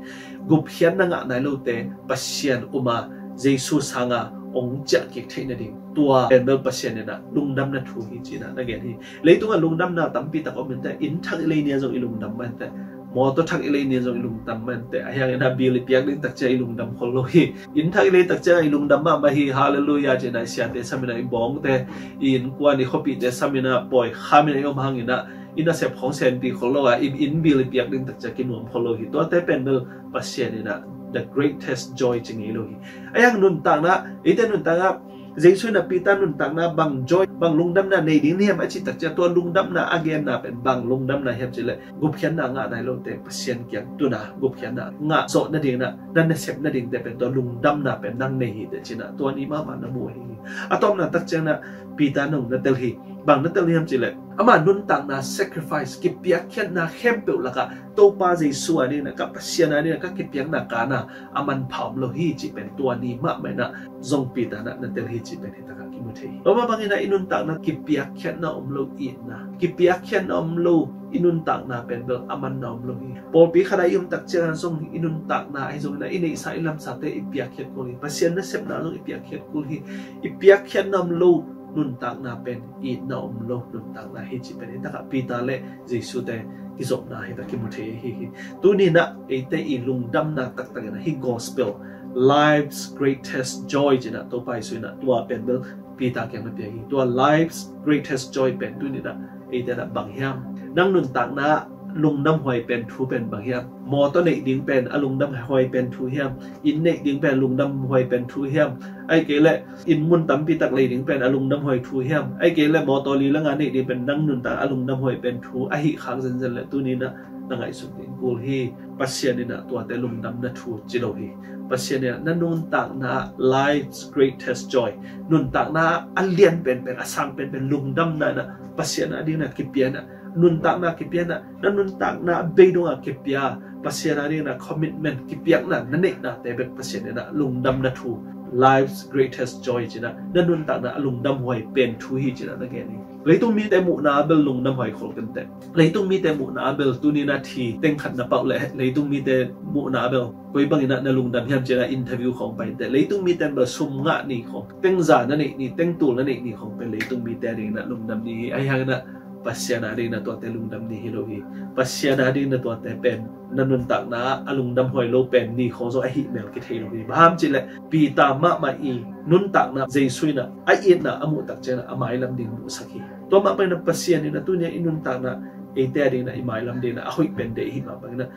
Gupkhiatna ngah nai lote Pasian um a, Jesu sanga hong ciah kik theih nading, tua pen bel Pasian in ah lungdamna thu hi ci in ah na gen hi. Leitungah lungdamna tampi tak om in teh, inn thak i lei ni a zong i lungdam mah in teh, mawtaw thak i lei ni a zong i lungdam mah in teh, ahi hangin ah bill i piak ding tak ciang i lungdam khol lo hi. Inn thak i lei tak ciang i lungdam mahmah hi, halleluiah ci in ah i siate sam in ah, i bawngte, i innkuan, i khuapihte sam in ah pawi kham in ah i om hangin ah, i nasep khawng senpi khol lo a, i inn bill i piak ding tak ciang kinuam khol lo hi. Tuate pen bel Pasian in ah the greatest joy ci ngei lo hi. Ahi hang nuntakna, eite nuntakna, Jesu in ah Peter nuntakna bang joy, bang lungdamna nei ding na hiam a cih tak ciang, tua lungdamna a genna pen bang lungdamna hiam cih leh, gupkhiatna ngah nai lote Pasian kiang tun a, gupkhiatna ngah zawh nading in ah na nasep nadingte pen tua lungdamna pen nang nei hi teh ci in ah tua ni mahmah na mu ahi hi. A tawpna tak ciangin ah Peter in zong na tel hi. Bang na tel hiam cih leh, ama nuntakna sacrifice, kipiakkhiatna khempeuh lakah Topa Jesu a ding in ah, ka Pasian a ding in ah ka kipiakna kana a manpha om lo hi cih pen tua ni mahmah in ah zong Peter in ah na tel hi cih pen hi tak ah kimu thei hi. Tua mah bangin ah i nuntakna kipiakkhiatna om lo, itna, kipiakkhiatna om lo i nuntakna pen bel a manna om lo hi. Pawlpi khat ah i om tak ciangin zong i nuntakna ahi zongin ah i neihsa i lamsate i piakkhiat kul hi. Pasian nasepna zong i piakkhiat kul hi. I piakkhiatna om lo nuntakna pen itna om lo nuntakna hi cih pen hi tak ah Peter leh Jesu te kizopna hi tak kimu thei ahi hi. Tuni in ah eite i lungdamna taktak in ah hih gospel, life's greatest joy ci in ah Topa Jesu in ah tua pen bel Peter kiang na pia hi. Tua life's greatest joy pen tuni in ah eite in ah bang hiam? Nang nuntakna lungdamhuai pen thu pen bang hiam? Mawtaw neih ding pen a lungdamhuai pen thu hiam? Inn neih ding pen lungdamhuai pen thu hiam? Ahih kei leh inn mun tampi tak lei ding pen a lungdamhuai thu hiam? Ahih kei leh mawtaw li le nga neih ding pen nang nuntak a lungdamhuai pen thu ahih khak zenzen leh tuni in ah na ngaihsut ding kul hi. Pasian in ah tuate lungdamna thu ci lo hi. Pasian in ah na nuntakna ah life's greatest joy, nuntakna ah a lian penpen, a sang penpen lungdamna in ah Pasian a ding in ah kipia in ah nuntakna kipia in ah, na nuntakna a bei dongah kipia, Pasian a dingin ah commitment kipiakna na neihnate bek Pasian in ah lungdamna thu, life's greatest joy ci-in ah, na nuntakna a lungdamhuai pen thu hi ci-in ah na gen hi. Leitung mite muhna a bel lungdamhuai khol kei inteh. Leitung mite muhna a bel tuni in ah thi teng khat na pau leh leitung mite muhna a bel koi bangin ah na lungdam hiam ci-in ah interview khawng pai inteh. Leitung mite bel sum ngah ni khawng, teng za na neih ni, teng tul na neih ni khawng pen leitung mite a dingin ah lungdam ni hi. Ahi hangin ah Pasian a dingin ah tuate lungdam ni hi lo hi. Pasian a dingin ah tuate pen na nuntakna ah a lungdamhuai lo pen ni khawng zong ahih mel kithei lo hi. Bang hang hiam cih leh Peter mahmah i nuntakna Jesu in ah a itna a muh tak ciangin ah a mailam ding muhsak hi. Tua mah bangin ah Pasian in ah tuni a i nuntakna eite a dingin ah i mailam dingin ah a hoih pen deih i hih mah bangin ah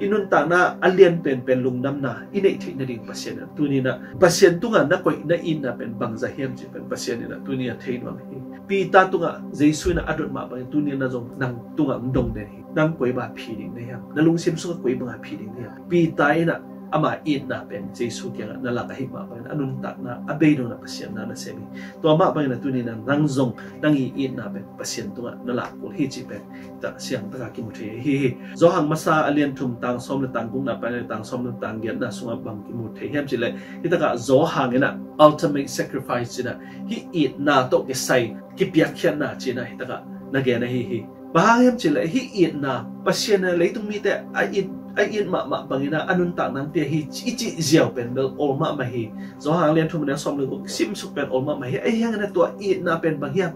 i nuntakna a lian penpen lungdamna i neih theih nading Pasian in ah tuni in ah Pasian tungah na koih na itna pen bangzah hiam cih pen Pasian in ah tuni a thei nuam hi. Peter tungah Jesu in ah a dot mah bangin tuni in ah zong nang tungah hong dong den hi. Nang koi bang a phi ding na hiam? Na lungsim sungah koi bang a phi ding na hiam? Peter in ah ama itna pen Jesu kiangah na lak ahih mah bangin a nuntakna a bei dongin ah Pasian na na sem hi. Tua mah bangin ah tuni in ah nang zong nang i itna pen Pasian tungah na lak kul hi cih pen tak siangtak a kimu thei hi hi. Johan masa a lian thum tang sawm le tang gukna pan le tang sawm le tang giatna sungah bang kimu thei hiam cih leh, hi takah Johan in ah ultimate sacrifice ci-in ah hih itna tawh kisai kipiakkhiatna ci-in ah hi takah na gen ahi hi. Bang hang hiam cih leh hih itna Pasian in ah leitung mite a it, a it mahmah bangin ah a nuntakna hong pia hi i cih ziau pen bel ol mahmah hi. Johan a lian thum a neu sawm le guk simsuk pen ol mahmah hi. Ahi hangin ah tua itna pen bang hiam?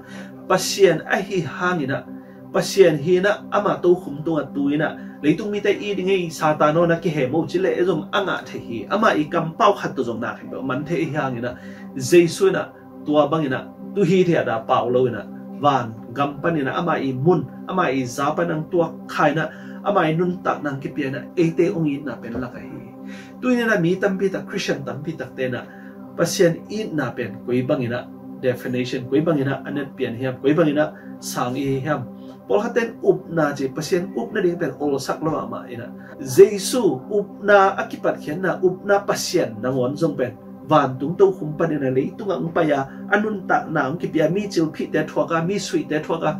Pasian ahi hangin ah Pasian hi in ah ama tokhum tungah tu in ah leitung mite it ding hi, Satan aw na kihem o ci leh ei zong a ngah thei hi. Ama i kampau khat tawh zong na khempeuh man thei ahi hangin ah Jesu in ah tua bangin ah tu hithiat a pau lo in ah van gam panin ah ama i mun, ama i za pan hong tuak kha in ah ama i nuntakna hong kipia in ah eite hong itna pen lak ahi hi. Tuni in ah mi tampi tak, Christian tampi takte in ah Pasian itna pen koi bangin ah definition, koi bangin ah a netpian hiam, koi bangin ah sang i hi hiam? Pawlkhatte in upna ci, Pasian upna ding pen olsak lo mahmah in ah Jesu upna a kipatkhiatna, upna Pasian nangawn zong pen vantung tokhum panin ah leitungah hong pai a, a nuntakna hong kipia, mi cilphihte thuak a, mi suihte thuak a,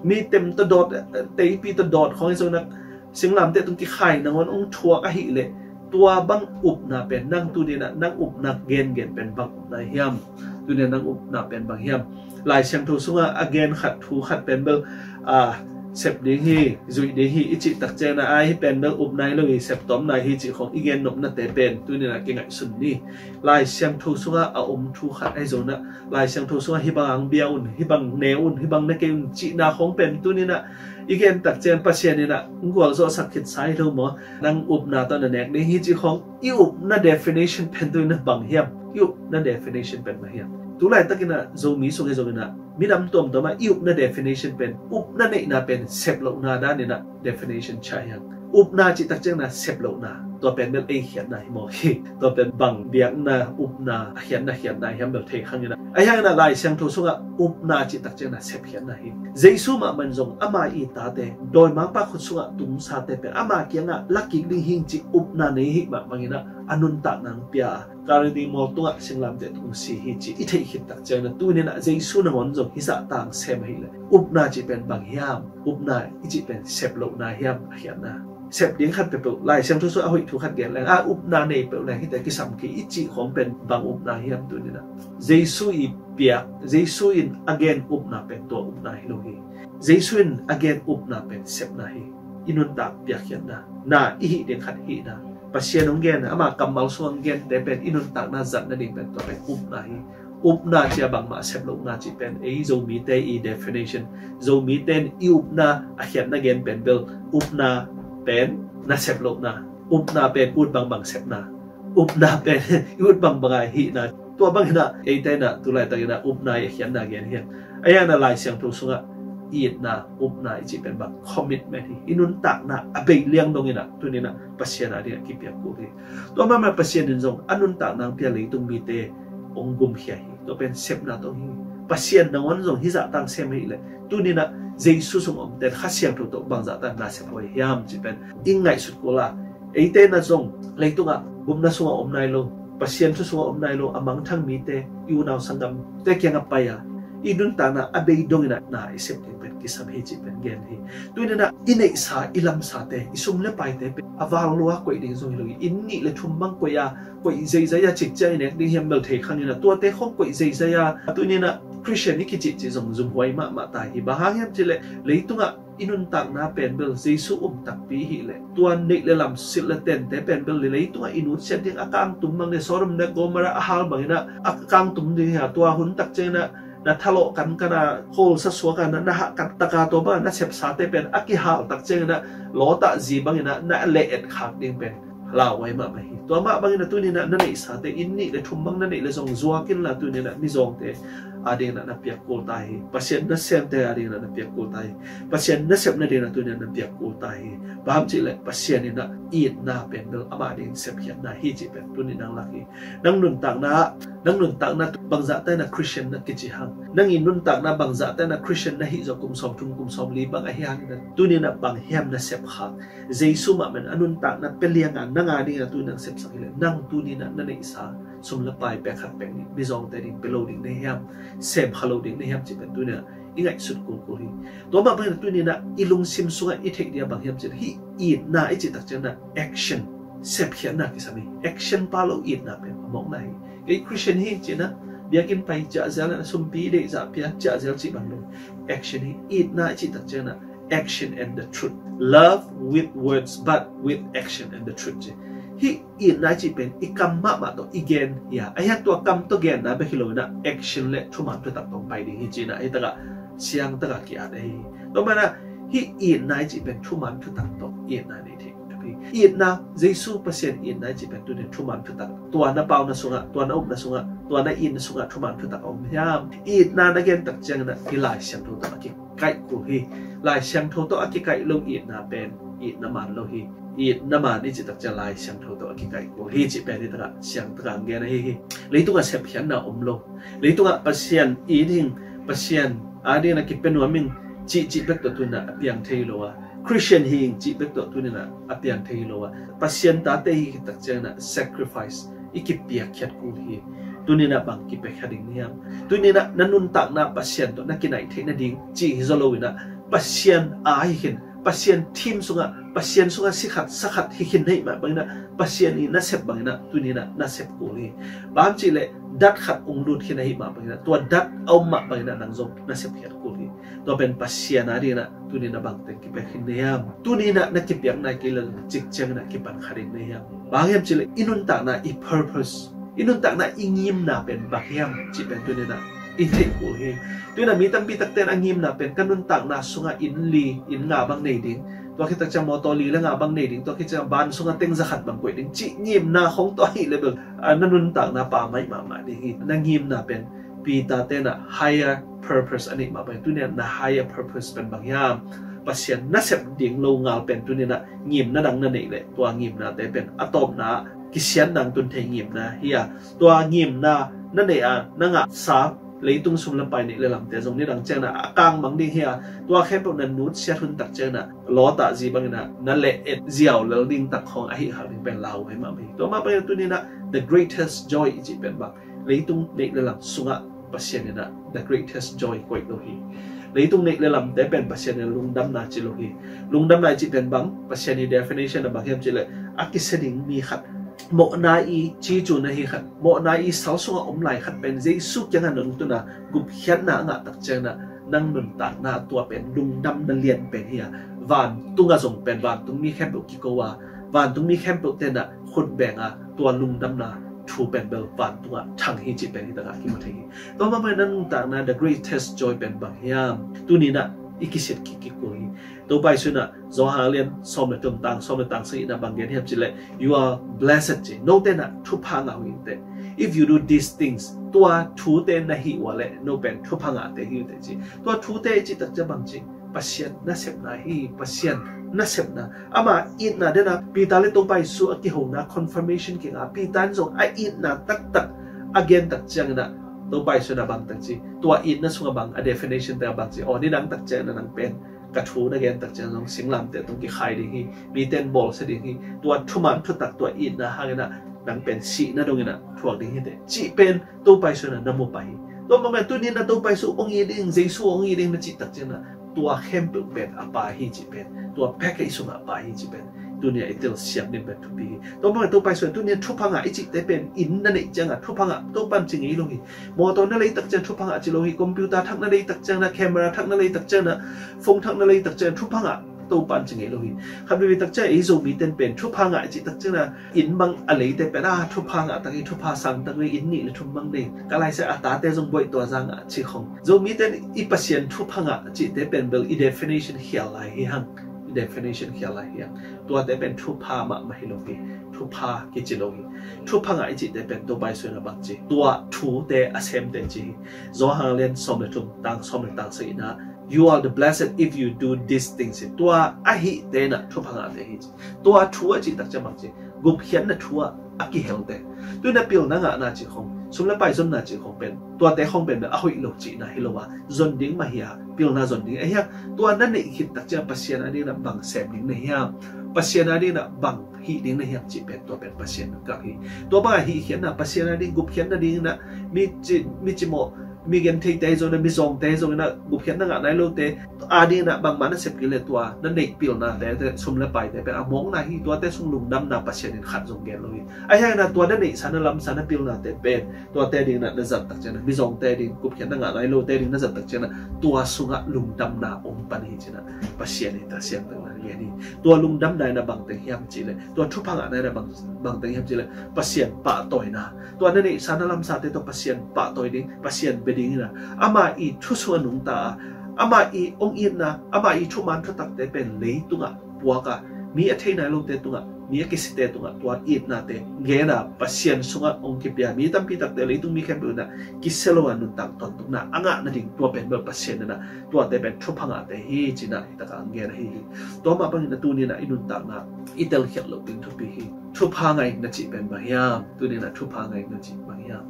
mi tem tawh dawt, teipi tawh dawt khawng hi zongin ah singlamteh tung kikhai nangawn hong thuak ahih leh tua bang upna pen nang tuni in ah nang upna gengen pen bang upna hiam? Tuni in ah nang upna pen bang hiam? Lai Siangtho sungah a gen khat, thu khat pen bel a sep ding hi, zuih ding hi i cih tak ciangin ah a hi pen bel upna hi lo hi, sep tawmna hi cih khawng i gen nopnate pen tuni in ah kingaihsun ni. Lai Siangtho sungah a om thu khat ahi zongin ah Lai Siangtho sungah hih bang hong bia un, hih bang ne un, hih bang ne kei un cihna khawng pen tuni in ah i gen tak ciang Pasian in ah hong gualzawhsak khitsa hi lo maw? Nang upna tawh na nek ding hi cih khawng i upna definition pen tuni in ah bang hiam? I upna definition pen bang hiam? Tulaitak in ah Zomi sung hi zongin ah minam tuamtuam ah i upna definition pen, upna neihna pen sep lohna dan in ah definition ciah hiang. Upna cih tak ciangin ah sep lohna, tua pen bel ei khiatna hi maw hi. Tua pen bang biakna, upna a khiatna, khiatna hiam bel thei kha ing in ah. Ahi hangin ah Lai Siangtho sungah upna cih tak ciangin ah sep khiatna hi. Jesu mahmah in zong ama i tate, dawimangpa khut sungah tumsate pen ama kiangah la kik ding hi ing cih upna nei ahih mah bangin ah a nuntakna hong pia a, Kalvari mual tungah singlamteh tung si hi cih i theih khit tak ciangin ah tuni in ah Jesu nangawn zong hih zahtak sem ahih leh upna cih pen bang hiam? Upna i cih pen sep lohna hiam? A khiatna sep ding khat peuhpeuh, Lai Siangtho sungah a hoih thu khat gen leng, a upna nei peuh leng hihte kisam kei i cih khawng pen bang upna hiam? Tuni in ah Jesu i piak, Jesu in a gen upna pen tua upna hi lo hi. Jesu in a gen upna pen sepna hi. I nuntak piakkhiatna, na i hih ding khat hihna, Pasian hong gen, ama kammal sung hong gente pen i nuntakna zat nading pen tua pen upna hi. Upna ci-a bangmah sep lohna cih pen ei Zomite i definition, Zomite in i upna a khiatna gen pen bel upna pen na sep lohna, upna pen ut bangbang sepna, upna pen i ut bangbang a hihna. Tua bangin ah eite in ah tulaitak in ah upna i a khiatna gen hi hang. Ahi hangin ah Lai Siangtho sungah itna, upna i cih pen bang commitment hi. I nuntakna a bei liang dongin ah tuni in ah Pasian a dingah kipiak kul hi. Tua mahmah Pasian in zong a nuntakna hong pia leitung mite hong gumkhia hi. Tua pen sepna tawh hi. Pasian nangawn zong hih zahtak sem ahih leh tuni in ah Jesu sung omte in Kha Siangtho tawh bang zahtak na sep huai hiam cih pen i ngaihsut kul a, eite in ah zong leitungah gupna sungah om nai lo, Pasian thu sungah om nai lo a mangthang mite, i unau sanggamte kiangah pai a, i nuntakna a bei dongin ah na i sep ding pen kisam hi cih pen gen hi. Tuni-in ah i neihsa, i lamsate, i sum le paite pen a val lua koih ding zong hi lo hi. Inn nih le thum bang koih a, koih zeizai a, cik ciang i nek ding hiam bel thei kha ngei in ah, tuate khong koih zeizai a, tuni-in ah Christian i kicih cih zong zumhuai mahmah ta hi. Bang hang hiam cih leh leitungah i nuntakna pen bel Jesu um takpi hi leh, tua neih le lam, silh le tente pen bel leitungah i nutsiat ding, a kangtum bang le Sodom le Gomorrah a hal bangin ah a kangtum ding hi a, tua hun tak ciangin ah na thalawh kankan a, khawl sa suak a, na, na hahkat tak a, tua bang na sepsate pen a kihal tak ciangin ah Lot a zi bangin ah na le-et khak ding pen lauhuai mahmah hi. Tua mah bangin ah tuni-in ah na neihsate, inn nih le thum bang na neih le zong zuak inla, tuni-in ah mizawngte adingin ah na piak kul ta hi. Pasian nasemte adingin ah na piak kul ta hi. Pasian nasep nadingin ah tuni-in ah na piak kul ta hi. Bang hang hiam cih leh Pasian in ah itna pen bel amah adingin sepkhiatna hi cih pen tuni-in ah lak hi. Nang nuntakna, nang nuntakna bangzahta in ah Christian na kici hang, nang i nuntakna bangzahta in ah Christian na hih zawh, kum sawmthum, kum sawmli bang ahi hangin ah, tuni-in ah bang hiam na sepkhak? Jesu mah pen a nuntakna pia liang a, nang adingin ah tuni-in ah sepsak hi leh, nang tuni-in ah na neihsa sum le pai pek khat pek nih mizawngte ading pia lo ding na hiam, semkha lo ding na hiam cih pen tuni-in ah i ngaihsut kulkul hi. Tua mah bangin ah tuni-in ah i lungsim sungah i theih ding a bang hiam cih leh, hih itna i cih tak ciangin ah action, sepkhiatna kisam hi. Action pha lo itna pen a mawkna hi. Kei Christian hi ci-in ah biakinn pai ciah zel, sumpi deih zah pia ciah zel cih bang lo. Action hi. Itna i cih tak ciangin ah action and the truth. Love with words, but with action and the truth ci. Hih itna i cih pen i kam mahmah tawh i gen hi a, ahi hang tua kam tawh genna bek hi lo-in ah action le thuman thutak tawh pai ding hi ci-in ah hih takah siangtak a ki-at ahi hi. Tua manin ah hih itna i cih pen thuman thutak tawh itna nei thei hi. Itna, Jesu Pasian itna i cih pen tuni-in thuman thutak, tua na pauna sungah, tua na upna sungah, tua na itna sungah thuman thutak a om hiam? Itna na gen tak ciangin ah hih Lai Siangtho tawh a kikaih kul hi. Lai Siangtho tawh a kikaih lo itna pen itna man lo hi. Itna man i cih tak ciang Lai Siangtho tawh a kikaih kul hi cih pen hih takah siangtak a gen ahi hi. Leitungah sepkhiatna om lo, leitungah Pasian it ing, Pasian adingin ah kipia nuam ing cih, cih bek tawh tuni-in ah a piang thei lo a, Christian hi ing cih bek tawh tuni-in ah a piang thei lo a, Pasian tate i hih tak ciangin ah sacrifice i kipiakkhiat kul hi. Tuni-in ah bang kipiakkhiat ding na hiam? Tuni-in ah na nuntakna Pasian tawh na kinaih theih nading cih hi zaw lo-in ah, Pasian a hi khin, Pasian team sungah, Pasian sungah si khat sa khat hi khin na hih mah bangin ah, Pasian i nasep bangin ah tuni-in ah na sep kul hi. Bang hang hiam cih leh dat khat hong lut khin ahih mah bangin ah, tua dat a om mah bangin ah nang zong na sepkhiat kul hi. Tua pen Pasian adingin ah tuni-in ah bang teng kipia khin na hiam? Tuni-in ah na kipiakna kei leh cik ciangin ah kipan kha ding na hiam? Bang hang hiam cih leh i nuntakna, i purpose, i nuntakna, i ngimna pen bang hiam cih pen tuni-in ah i theih kul hi. Tuni-in ah mi tampi takte in a ngimna pen ka nuntakna sungah inn li, inn nga bang nei ding, tua khit tak ciang motor li le nga bang nei ding, tua khit ciang van sungah teng za khat bang koih ding cih ngimna khong tawh ahih leh bel, ah, na nuntakna pammaih mahmah ding hi. Na ngimna pen Peter te in ah higher purpose a neih mah bangin, tuni-in ah na higher purpose pen bang hiam? Pasian nasep ding lo ngal pen tuni-in ah ngimna dang na neih leh, tua ngimnate pen a tawpna ah kisiatna hong tun thei ngimna hi a, tua ngimna na neih a, na ngahsa leitung sum le pai, neih le lamte zong nidang ciangin ah a kangmang ding hi a, tua khempeuh na nutsiat hun tak ciangin ah Lot a zi bangin ah na le-et ziau lel ding tak khong ahih hang ding pen lauhuai mahmah hi. Tua mah bangin ah tuni-in ah the greatest joy i cih pen bang? Leitung neih le lam sungah Pasian in ah the greatest joy koih lo hi. Leitung neih le lamte pen Pasian in lungdamna ci lo hi. Lungdamna i cih pen bang? Pasian i definition ah bang hiam cih leh, a kisia ding mi khat, mawhna i cicu na hi khat, mawhna i sal sungah om lai khat pen Jesu kiangah na lungtun a, gupkhiatna a ngah tak ciangin ah nang nuntakna tua pen lungdamna lian pen hi a, vantungah zong pen vantungmi khempeuh kiko a, vantungmi khempeuhte in ah khut beng a, tua lungdamna thu pen bel vantungah thang hi cih pen hih takah kimu thei hi. Tua mah bangin na nuntakna the greatest joy pen bang hiam? Tuni-in ah i kisit kik kik kul hi. Topa Jesu in ah Johan a lian sawm le thum, tang sawm le tang sagih in ah bang gen hiam cih leh, "You are blessed," ci. Note in ah thupha ngah uh hi inteh. "If you do these things," tua thute na hih uh leh no pen thupha ngahte hi uh teh ci. Tua thute i cih tak ciang bang ci? Pasian nasepna hi, Pasian nasepna. Ama itna den a Peter le Topa Jesu a kihona confirmation kinga, Peter in zong a itna taktak a gen tak ciangin ah Topa Jesu in ah bang tak ci? Tua itna sungah bang a definition te a bang ci? Aw, nidang tak ciangin ah nang pen ka thu na gen tak ciang zong singlamteh tawh kikhai ding hi, mite in bawlsia ding hi, tua thuman thutak, tua itna hangin ah nang pen sihna dongin ah thuak ding hi teh cih pen Topa Jesu in ah na mu pah hi. Tua bang pen tuni na Topa Jesu hong it ding, Jesu hong it ding na cih tak ciangin ah tua khempeuh pen a Pa hi cih pen, tua package sungah a Pa hi cih pen tuni a i telsiam ding pen thupi hi. Tua bang pen Topa Jesu tuni a thupha ngah i cihte pen inn na neih ciangah thupha ngah Topa in ci ngei lo hi. Mawtaw na lei tak ciang thupha ngah ci lo hi. Computer thak na lei tak ciang na, camera thak na lei tak ciang na, phone thak na lei tak ciang thupha ngah Topa in ci ngei lo hi. Khat veve tak ciang ei Zomite pen thupha ngah i cih tak ciang na inn bang a leite pen a thupha ngah tak hi, thupha sang tak hi, inn nih le thum bang nei. Ka lai sia a tate zong buaih tua za ngah ci khong. Zomite i Pasian thupha ngah cihte pen bel i definition khial lai hi hang. I definition khial lai hi hang. Tuate pen thupha mahmah hi lo hi. Thupha kici lo hi. Thupha ngah i cihte pen Topa Jesu in a bang ci, tua thute a semte ci hi. Johan lian sawm le thum, tang sawm le tang sagihna, "You are the blessed if you do these things." Tua ahihte na thupha ngahte hi ci. Tua thu a cih tak ciang bang ci, gupkhiatna thu ah a kihelte. Tuni na pilna ngahna cih khong, sum le pai zonna cih khong pen, tuate khong pen a hoih lo cihna hi lo a, zon ding mah hi a, pilna zon ding a hiang. Tua na neih khit tak ciang Pasian a ding na bang sem ding na hiam, Pasian a ding na bang hih ding na hiam cih pen tua pen Pasian kal hi. Tua bang a hihkhiatna, Pasian a ding gupkhiatna ding na, mi ci, mi cimawh, mi gentheite zong na, mi zawngte zong na, gupkhiatna ngah nai lote a ding na bangmah na sep kei le tua na neih pilnate, te sum le paite pen a mawkna hi. Tuate sung lungdamna Pasian in khat zong gen lo hi. A hiang na tua na neihsa na lamsa na pilnate pen tuate ding na na zat tak ciang na, mi zawngte ding, gupkhiatna ngah nai lote ding na zat tak ciang na, tua sungah lungdamna om pan hi ci na Pasian in ta siang tak na gen hi. Tua lungdamna in a bang teng hiam cih le, tua thupha ngahna in a bang, bang teng hiam cih le, Pasian pahtawina. Tua na neihsa na lamsate tawh Pasian pahtawi ding, Pasian bia ding hi na, ama i thu sungah nungta a, ama i hong itna, ama i thuman thutakte pen leitungah puak a, mi a thei nai lote tungah, mi a kisite tungah tua itnate gen a, Pasian sungah hong kipia mi tampi takte, leitung mi khempeuh in a kisia lo a nuntak tawntukna a ngah nading tua pen bel Pasian in a tuate pen thupha ngahte hi ci na hi tak a hong gen ahi hi. Tua mah bangin a tuni na i nuntakna i telkhiat loh ding thupi hi. Thupha ngaihna cih pen bang hiam? Tuni na thupha ngaihna cih bang hiam?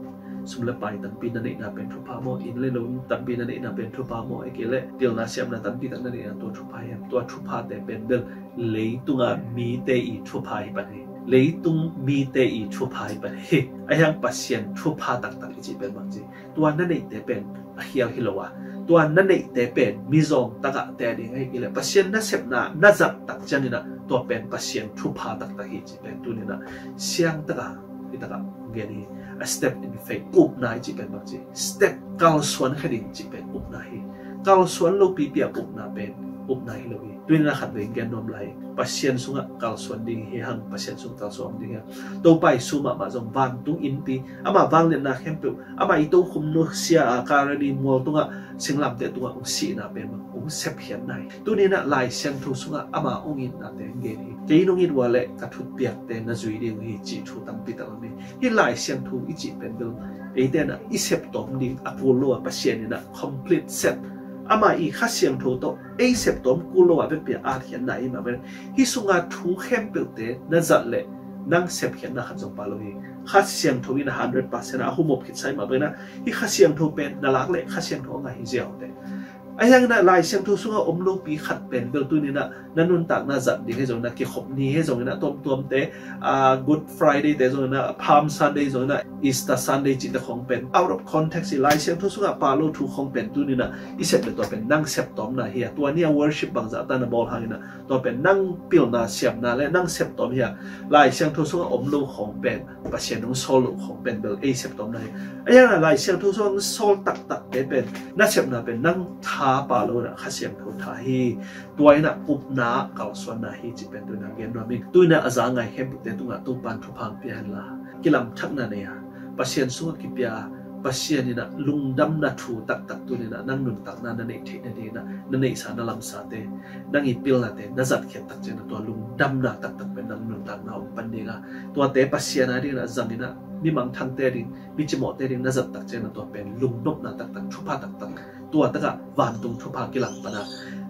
Sum le pai tampi na neihna pen thupha maw? Inn le lo tampi na neihna pen thupha maw? Ahih kei leh pilna siamna tampi tak na neihna tua thupha hiam? Tua thuphate pen bel leitunga mite i thupha hi pan hi. Leitung mite i thupha hi pan hi. A hiang Pasian thupha taktak i cih pen bang ci, tua na neihte pen a khial hi lo a, tua na neihte pen mizawng tagahte a ding ahih kei leh Pasian nasepna na zat tak ciangin a tua pen Pasian thupha taktak hi cih pen tuni na siang taka hi taka gen hi. A step in faith, upna i cih pen bang ci, step kalsuan kha ding cih pen upna hi. Kalsuan lopi piak upna pen upna hi lo hi. Tuni na khat vei gen nuam lai, Pasian sungah kalsuan ding hi hang, Pasian sungah kalsuan ding hi hang. Topa Jesu mahmah zong vantung innpi, ama vangliatna khempeuh, ama i tokhom nusia a Kalvari mual tungah, singlamteh tungah hong sihna pen bang hong sepkhiatna hi. Tuni na Lai Siangtho sungah ama hong itnate gen hi. Kei nong it ua leh ka thutpiakte na zui ding uh hi cih thu tampi tak om hi. Hih Lai Siangtho i cih pen bel eite na i septawm ding a kul lo a, Pasian in a complete set, ama i Kha Siangtho tawh ei septawm kul lo a vekpi a atkhiatna i mah pen, hih sunga thu khempeuhte na zat leh nang sepkhiatna khat zong pha lo hi. Kha Siangtho in a hundred percent a humop khit sa i mah pen a, hih Kha Siangtho pen na lak leh Kha Siangtho a ngah hi ziau te. A hiang in a Lai Siangtho sungah om lopi khat pen bel tuni na na nuntakna zat ding hi zong na, kikhop ni hi zong in a, tuamtuamte, ah, Good Friday te zong in a, Palm Sunday zong in a, Easter Sunday cihte khong pen out of context hi. Lai Siangtho sungah pha lo thu khong pen tuni na i sep le tua pen nang septawmna hi a, tua ni a worship bangzah ta na bawl hang in a, tua pen nang pilna siamna le nang septawm hi a. Lai Siangtho sungah om lo khong pen, Pasian hong sawl lo khong pen bel ei septawmna hi. A hiang in a Lai Siangtho sungah hong sawl taktakte pen, na sepna pen nang tha pha lo in a, Kha Siangtho tha hi. Tua in a upna kalsuanna hi cih pen tuni na gen nuam ing. Tuni na a za ngai khempeuhte tungah Topa'n thupha hong pia hen la, kilamthakna nei a, Pasian sungah kipia a, Pasian in a lungdamna thu taktak tuni na nang nuntakna na neih theih nading in a, na neihsa na lamsate, nang i pilnate na zatkhiat tak ciang in a tua lungdamna taktak pen nang nuntakna om pan ding a, tuate Pasian a ding in a zang in a, mi mangthangte a ding, mi cimawhte a ding na zat tak ciang in a tua pen lungnopna taktak, thupha taktak, tua takah vantung thupha kilang pan a,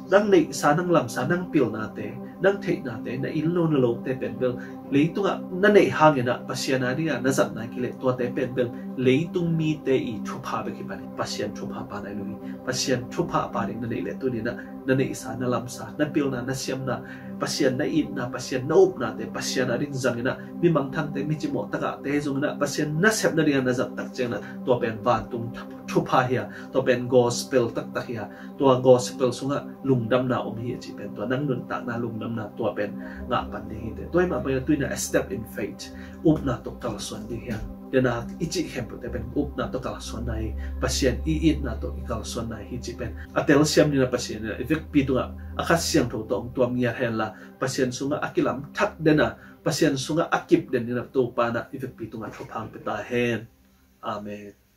nang neihsa, nang lamsa, nang pilnate, nang theihnate, na inn lo na lote pen bel leitungah na neih hang in a Pasian a ding a na zat nai kei leh tuate pen bel leitung mite i thupha bek hi pan hi. Pasian thupha pha nai lo hi. Pasian thupha pha ding na neih leh tuni na na neihsa, na lamsa, na pilna, na siamna, Pasian na itna, Pasian na upnate Pasian a ding zang in a, mi mangthangte, mi cimawh tagahte zong in a Pasian nasep nading a na zat tak ciang in a tua pen vantung thupha thupha hi a, tua pen gospel taktak hi a, tua gospel sungah lungdamna om hi a cih pen tua nang nuntakna lungdamna tua pen ngah pan ding hi te. Tua hi mah bangin a tuina a step in faith, upna tawh kalsuan ding hi a. Dena i cih khempeuhte pen upna tawh kalsuanna hi, Pasian i itna tawh i kalsuanna hi cih pen a telsiam dingin a Pasian in a i vekpi tungah a Kha Siangtho tawh hong tuam ngiat henla, Pasian sungah a kilam thak den a, Pasian sungah a kip den dingin a Topa in a i vekpi tungah thupha hong pia ta hen. Amen.